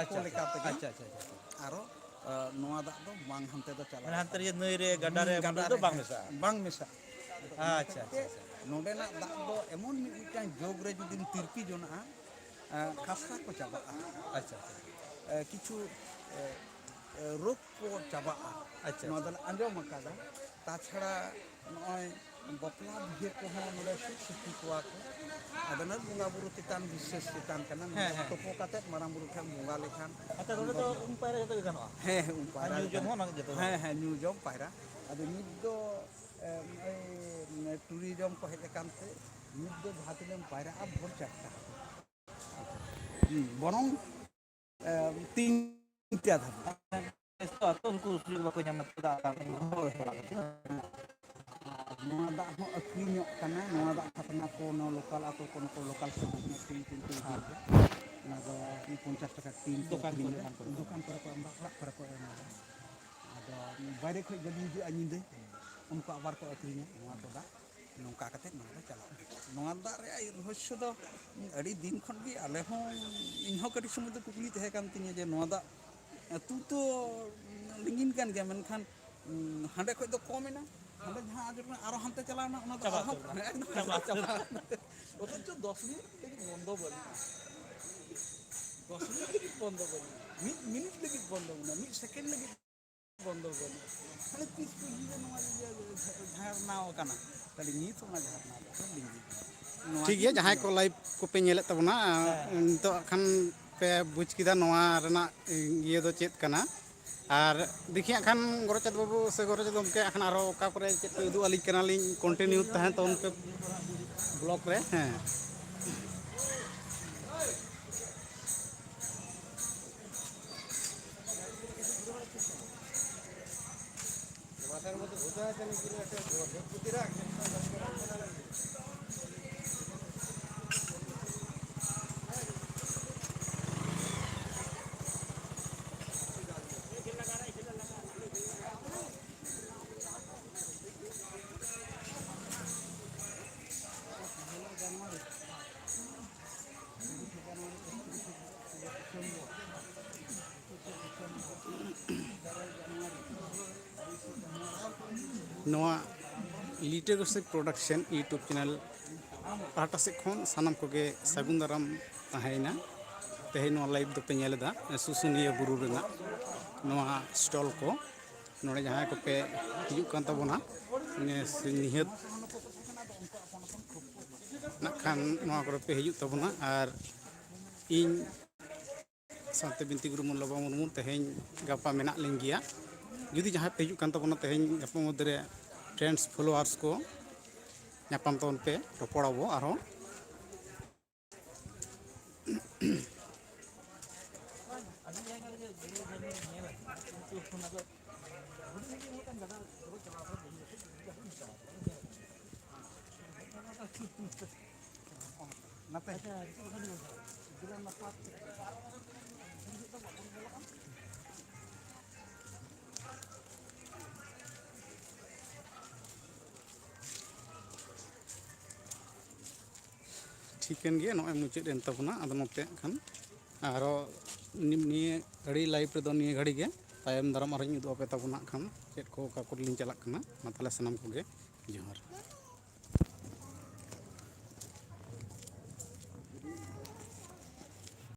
ᱟᱪᱪᱷᱟ, ᱟᱠᱚ ᱞᱮᱠᱟ ᱛᱮᱜᱮ ᱟᱪᱪᱷᱟ, ᱟᱪᱪᱷᱟ, ᱟᱪᱪᱷᱟ᱾ ᱟᱨᱚ, ᱟ, ᱱᱚᱣᱟ ᱫᱟᱜ ᱫᱚ ᱵᱟᱝ ᱦᱟᱱᱛᱮ ᱫᱚ ᱪᱟᱞᱟᱜᱼᱟ᱾ ᱢᱟᱱᱮ ᱦᱟᱱᱛᱮ ᱨᱮ ᱱᱟᱹᱭ ᱨᱮ, ᱜᱟᱰᱟ ᱨᱮ, ᱦᱩᱸ, ᱵᱟᱹᱫᱽ ᱜᱟᱰᱟ ᱨᱮᱫᱚ ᱨᱮ, ᱵᱟᱝ ᱦᱮᱸ, ᱢᱮᱥᱟᱜᱼᱟ᱾ ᱵᱟᱝ ᱢᱮᱥᱟᱜᱼᱟ᱾ ᱟᱪᱪᱷᱟ, ᱟᱪᱪᱷᱟ, ᱟᱪᱪᱷᱟ᱾ ᱱᱚᱰᱮᱱᱟᱜ ᱫᱟᱜ ᱫᱚ ᱮᱢᱚᱱ ᱢᱤᱫ ᱢᱤᱫᱴᱟᱝ ᱡᱳᱜᱽ ᱨᱮ ᱡᱩᱫᱤᱢ ᱛᱤᱨᱯᱤ ᱡᱚᱱᱟᱜᱼᱟ, ᱮ, ᱠᱷᱟᱥᱛᱟ ᱠᱚ ᱪᱟᱵᱟᱜᱼᱟ᱾ ᱟᱪᱪᱷᱟ, ᱟᱪᱪᱷᱟ᱾ ᱮ, ᱠᱤᱪᱷᱩ, ᱮ, ᱮ, ᱨᱳᱜᱽ ᱠᱚ ᱪᱟᱵᱟᱜᱼᱟ᱾ ᱟᱪᱪᱷᱟ, ᱱᱚᱣᱟ ᱟᱪᱪᱷᱟ᱾ ᱫᱚᱞᱮ ᱟᱸᱡᱚᱢ ᱟᱠᱟᱫᱟ᱾ ᱛᱟᱪᱷᱟᱲᱟ ᱱᱚᱜᱼᱚᱭ ᱵᱟᱯᱞᱟ ᱵᱤᱦᱟᱹ ᱠᱚᱦᱚᱸ ᱱᱚᱰᱮ ᱥᱩᱠ ᱥᱩᱠᱷᱤ ᱠᱚᱣᱟ ᱠᱚ᱾ ᱟᱫᱚ ᱱᱚᱣᱟ ᱵᱚᱸᱜᱟ ᱵᱩᱨᱩ ᱪᱮᱛᱟᱱ ᱵᱤᱥᱥᱟᱹᱥ ᱪᱮᱛᱟᱱ ᱠᱟᱱᱟ᱾ ᱱᱚᱰᱮ ᱦᱮᱸ, ᱦᱮᱸ᱾ ᱛᱩᱯᱩ ᱠᱟᱛᱮᱫ ᱢᱟᱨᱟᱝ ᱵᱩᱨᱩ ᱴᱷᱮᱱ ᱵᱚᱸᱜᱟ ᱞᱮᱠᱷᱟᱱ ᱟᱪᱪᱷᱟ, ᱱᱚᱰᱮ ᱫᱚ ᱩᱢ ᱯᱟᱭᱨᱟ ᱡᱚᱛᱚ ᱜᱮ ᱜᱟᱱᱚᱜᱼᱟ? ᱦᱮᱸ, ᱦᱮᱸ, ᱩᱢ ᱟᱨ ᱯᱟᱭᱨᱟ ᱧᱩ ᱡᱚᱢ ᱞᱮᱠᱷᱟᱱ᱾ ᱦᱚᱸ ᱡᱚᱛᱚ ᱦᱮᱸ, ᱜᱟᱱᱚᱜᱼᱟ? ᱦᱮᱸ, ᱧᱩ ᱡᱚᱢ ᱯᱟᱭᱨᱟ᱾ ᱟᱫᱚ ᱱᱤᱛ ᱫᱚ, ᱮ, ᱱᱚᱜᱼᱚᱭ tourism ᱠᱚ ᱦᱮᱡ ᱟᱠᱟᱱ ᱛᱮ ᱱᱤᱛ ᱫᱚ ᱡᱟᱦᱟᱸ ᱛᱤᱱᱟᱹᱜ ᱮᱢ ᱯᱟᱭᱨᱟᱜᱼᱟ ᱵᱷᱳᱨ ᱪᱟᱨᱴᱟ ᱦᱟᱹᱵᱤᱡ᱾ ᱦᱩᱸ, ᱵᱚᱨᱚᱝ, ᱮ, ᱛᱤᱱᱴᱟ ᱫᱷᱟᱹᱵᱤᱡ᱾ ᱱᱮᱥ ᱫᱚ ᱟᱛᱳ ᱩᱱᱠᱩ ᱥᱩᱡᱳᱜᱽ ᱵᱟᱠᱚ ᱧᱟᱢᱟ, ᱪᱮᱫᱟᱜ? ᱦᱳᱭ, ᱦᱳᱭ᱾ ᱟᱨ ᱱᱚᱣᱟ ᱫᱟᱜ ᱦᱚᱸ ᱟᱹᱠᱷᱨᱤᱧᱚᱜ ᱠᱟᱱᱟ᱾ ᱱᱚᱣᱟ ᱫᱟᱜ ᱠᱷᱟᱛᱱᱟ ᱠᱚ, ᱱᱚᱣᱟ local ᱟᱛᱳ ᱠᱚ, ᱱᱩᱠᱩ local ᱥᱮᱫ ᱠᱷᱚᱱ ᱟᱹᱠᱷᱨᱤᱧ ᱠᱤᱱᱛᱩ ᱤᱫᱤᱭᱮᱫᱟ᱾ ᱚᱱᱟ ᱫᱚ ᱯᱚᱧᱪᱟᱥ ᱴᱟᱠᱟ ᱴᱤᱱ ᱠᱚ ᱫᱚᱠᱟᱱ ᱟᱹᱠᱷᱨᱤᱧ ᱠᱚᱨᱮ, ᱮᱫᱟ᱾ ᱫᱚᱠᱟᱱ ᱠᱚᱨᱮ᱾ ᱫᱚᱠᱟᱱ ᱠᱚᱨᱮ ᱠᱚ ᱮᱢ ᱮᱫᱟ, ᱚᱲᱟᱜ ᱠᱚᱨᱮ ᱠᱚ ᱮᱢ ᱮᱫᱟ᱾ ᱟᱫᱚ ᱵᱟᱭᱨᱮ ᱠᱷᱚᱱ ᱜᱟᱹᱰᱤ ᱦᱤᱡᱩᱜᱼᱟ ᱧᱤᱫᱟᱹ, ᱩᱱᱠᱩ ᱟᱵᱟᱨ ᱠᱚ ᱟᱹᱠᱷᱨᱤᱧᱟ ᱱᱚᱣᱟ ᱠᱚ ᱫᱟᱜ᱾ ᱱᱚᱝᱠᱟ ᱠᱟᱛᱮ ᱱᱚᱣᱟ ᱫᱚ ᱪᱟᱞᱟᱜ ᱠᱟᱱᱟ᱾ ᱱᱚᱣᱟ ᱫᱟᱜ ᱨᱮᱭᱟᱜ ᱨᱚᱦᱚᱥᱭᱚ ᱫᱚ ᱟᱹᱰᱤ ᱫᱤᱱ ᱠᱷᱚᱱ ᱜᱮ ᱟᱞᱮ ᱦᱚᱸ, ᱤᱧ ᱦᱚᱸ ᱠᱟᱹᱴᱤᱡ ᱥᱚᱢᱚᱭ ᱫᱚ ᱠᱩᱠᱞᱤ ᱛᱟᱦᱮᱸ ᱠᱟᱱ ᱛᱤᱧᱟᱹ ᱡᱮ ᱱᱚᱣᱟ ᱫᱟᱜ ᱟᱹᱛᱩ ᱛᱚ ᱞᱤᱸᱜᱤᱱ ᱠᱟᱱ ᱜᱮᱭᱟ, ᱢᱮᱱᱠᱷᱟᱱ ᱦᱟᱸᱰᱮ ᱠᱷᱚᱡ ᱫᱚ ᱠᱚᱢ ᱮᱱᱟ, ᱦᱟᱸᱰᱮ ᱡᱟᱦᱟᱸ ᱟᱸᱡᱚᱢ ᱠᱟᱱᱟ ᱟᱨᱚ ᱦᱟᱱᱛᱮ ᱪᱟᱞᱟᱣ ᱮᱱᱟ, ᱚᱱᱟ ᱫᱚ ᱪᱟᱵᱟ ᱟᱨᱦᱚᱸ ᱩᱛᱟᱹᱨ ᱮᱱᱟ᱾ ᱮᱠᱫᱚᱢ ᱪᱟᱵᱟ ᱪᱟᱵᱟ ᱩᱛᱟᱹᱨ ᱮᱱᱟ᱾ ᱚᱛᱷᱚᱪᱚ ᱫᱚᱥ ᱢᱤᱱᱤᱴ ᱞᱟᱹᱜᱤᱫ ᱵᱚᱱᱫᱚ ᱵᱟᱹᱱᱩᱜᱼᱟ, ᱫᱚᱥ ᱢᱤᱱᱤᱴ ᱞᱟᱹᱜᱤᱫ ᱵᱚᱱᱫᱚ ᱵᱟᱹᱱᱩᱜᱼᱟ, ᱢᱤᱫ ᱢᱤᱱᱤᱴ ᱞᱟᱹᱜᱤᱫ ᱵᱚᱱᱫᱚ ᱢᱮᱱᱟᱜᱼᱟ, ᱢᱤᱫ ᱥᱮᱠᱮᱱᱰ ᱞᱟᱹᱜᱤᱫ ᱵᱚᱱᱫᱚ ᱵᱟᱹᱱᱩᱜᱼᱟ᱾ ᱛᱟᱦᱞᱮ ᱛᱤᱥ ᱯᱩᱸᱡᱤ ᱨᱮ ᱱᱚᱣᱟ ᱤᱭᱟᱹ ᱡᱷᱟᱨᱱᱟᱣ ᱟᱠᱟᱱᱟ? ᱛᱟᱦᱞᱮ ᱱᱤᱛ ᱚᱱᱟ ᱡᱷᱟᱨᱱᱟ ᱫᱚ ᱞᱤᱸᱜᱤ ᱠᱟᱱᱟ᱾ ᱱᱚᱣᱟ ᱴᱷᱤᱠ ᱜᱮ ᱜᱮᱭᱟ, ᱡᱟᱦᱟᱸᱭ ᱠᱚ ᱞᱟᱭᱤᱵᱷ ᱠᱚᱯᱮ ᱧᱮᱞᱮᱫ ᱛᱟᱵᱚᱱᱟ, ᱦᱮᱸ᱾ ᱱᱤᱛᱚᱜ ᱠᱷᱟᱱ ᱯᱮ ᱵᱩᱡᱽ ᱠᱮᱫᱟ ᱱᱚᱣᱟ ᱨᱮᱱᱟᱜ ᱤᱭᱟᱹ ᱫᱚ ᱪᱮᱫ ᱠᱟᱱᱟ᱾ ᱟᱨ ᱫᱮᱠᱷᱤ ᱦᱟᱸᱜ ᱠᱷᱟᱱ ᱜᱚᱨᱚᱪᱟᱸᱫᱽ ᱵᱟᱹᱵᱩ ᱥᱮ ᱜᱚᱨᱚᱪᱟᱸᱫᱽ ᱜᱚᱢᱠᱮ ᱦᱟᱸᱜ ᱠᱷᱟᱱ ᱟᱨᱚ ᱚᱠᱟ ᱠᱚᱨᱮ ᱪᱮᱫ ᱠᱚ ᱩᱫᱩᱜ ᱟᱹᱞᱤᱧ ᱠᱟᱱᱟᱞᱤᱧ, ᱠᱚᱱᱴᱤᱱᱤᱭᱩ ᱛᱟᱦᱮᱸ ᱛᱟᱵᱚᱱ ᱯᱮ ᱵᱞᱚᱜ ᱨᱮ᱾ ᱦᱮᱸ᱾ ᱱᱚᱣᱟ ᱞᱤᱴᱟᱹ ᱜᱚᱥᱚᱭ ᱯᱨᱚᱰᱟᱠᱥᱚᱱ YouTube ᱪᱮᱱᱮᱞ ᱯᱟᱦᱴᱟ ᱥᱮᱫ ᱠᱷᱚᱱ ᱥᱟᱱᱟᱢ ᱠᱚᱜᱮ ᱥᱟᱹᱜᱩᱱ ᱫᱟᱨᱟᱢ ᱛᱟᱦᱮᱸᱭᱮᱱᱟ᱾ ᱛᱮᱦᱮᱧ ᱱᱚᱣᱟ ᱞᱟᱭᱤᱵᱷ ᱫᱚᱯᱮ ᱧᱮᱞ ᱮᱫᱟ ᱥᱩᱥᱩᱱᱤᱭᱟᱹ ᱵᱩᱨᱩ ᱨᱮᱱᱟᱜ ᱱᱚᱣᱟ ᱥᱴᱚᱞ ᱠᱚ᱾ ᱱᱚᱰᱮ ᱡᱟᱦᱟᱸᱭ ᱠᱚᱯᱮ ᱦᱤᱡᱩᱜ ᱠᱟᱱ ᱛᱟᱵᱚᱱᱟ, ᱱᱮᱥ ᱱᱤᱦᱟᱹᱛ ᱱᱟᱜ ᱠᱷᱟᱱ ᱱᱚᱣᱟ ᱠᱚᱨᱮ ᱯᱮ ᱦᱤᱡᱩᱜ ᱛᱟᱵᱚᱱᱟ᱾ ᱟᱨ ᱤᱧ ᱥᱟᱶᱛᱮ ᱵᱤᱱᱛᱤ ᱜᱩᱨᱩ ᱢᱚᱞᱞᱚ ᱵᱟᱵᱟ ᱢᱩᱨᱢᱩ ᱛᱮᱦᱮᱧ ᱜᱟᱯᱟ ᱢᱮᱱᱟᱜ ᱞᱤᱧ ᱜᱮᱭᱟ᱾ ᱡᱩᱫᱤ ᱡᱟᱦᱟᱸᱭ ᱯᱮ ᱦᱤᱡᱩᱜ ᱠᱟᱱ ᱛᱟᱵᱚᱱᱟ ᱛᱮᱦᱮᱧ ᱜᱟᱯᱟ ᱢᱚᱫᱽᱫᱷᱮ ᱨᱮ friends followers ᱠᱚ ᱧᱟᱯᱟᱢ ᱛᱟᱵᱚᱱ ᱯᱮ, ᱨᱚᱯᱚᱲ ᱟᱵᱚ ᱟᱨᱦᱚᱸ᱾ ᱴᱷᱤᱠᱟᱹᱱ ᱜᱮᱭᱟ, ᱱᱚᱜᱼᱚᱭ ᱢᱩᱪᱟᱹᱫ ᱮᱱ ᱛᱟᱵᱚᱱᱟ᱾ ᱟᱫᱚ ᱱᱚᱛᱮ ᱠᱷᱟᱱ ᱟᱨᱚ ᱱᱤ-, ᱱᱤᱭᱟᱹ ᱟᱹᱰᱤ live ᱨᱮᱫᱚ ᱱᱤᱭᱟᱹ ᱜᱷᱟᱹᱲᱤ ᱜᱮ, ᱛᱟᱭᱚᱢ ᱫᱟᱨᱟᱢ ᱟᱨᱦᱚᱸᱧ ᱩᱫᱩᱜ ᱟᱯᱮ ᱛᱟᱵᱚᱱᱟ ᱦᱟᱸᱜ ᱠᱷᱟᱱ ᱪᱮᱫ ᱠᱚ ᱚᱠᱟ ᱠᱚᱨᱮ ᱞᱤᱧ ᱪᱟᱞᱟᱜ ᱠᱟᱱᱟ᱾ ᱢᱟ ᱛᱟᱦᱚᱞᱮ ᱥᱟᱱᱟᱢ ᱠᱚᱜᱮ ᱡᱚᱦᱟᱨ᱾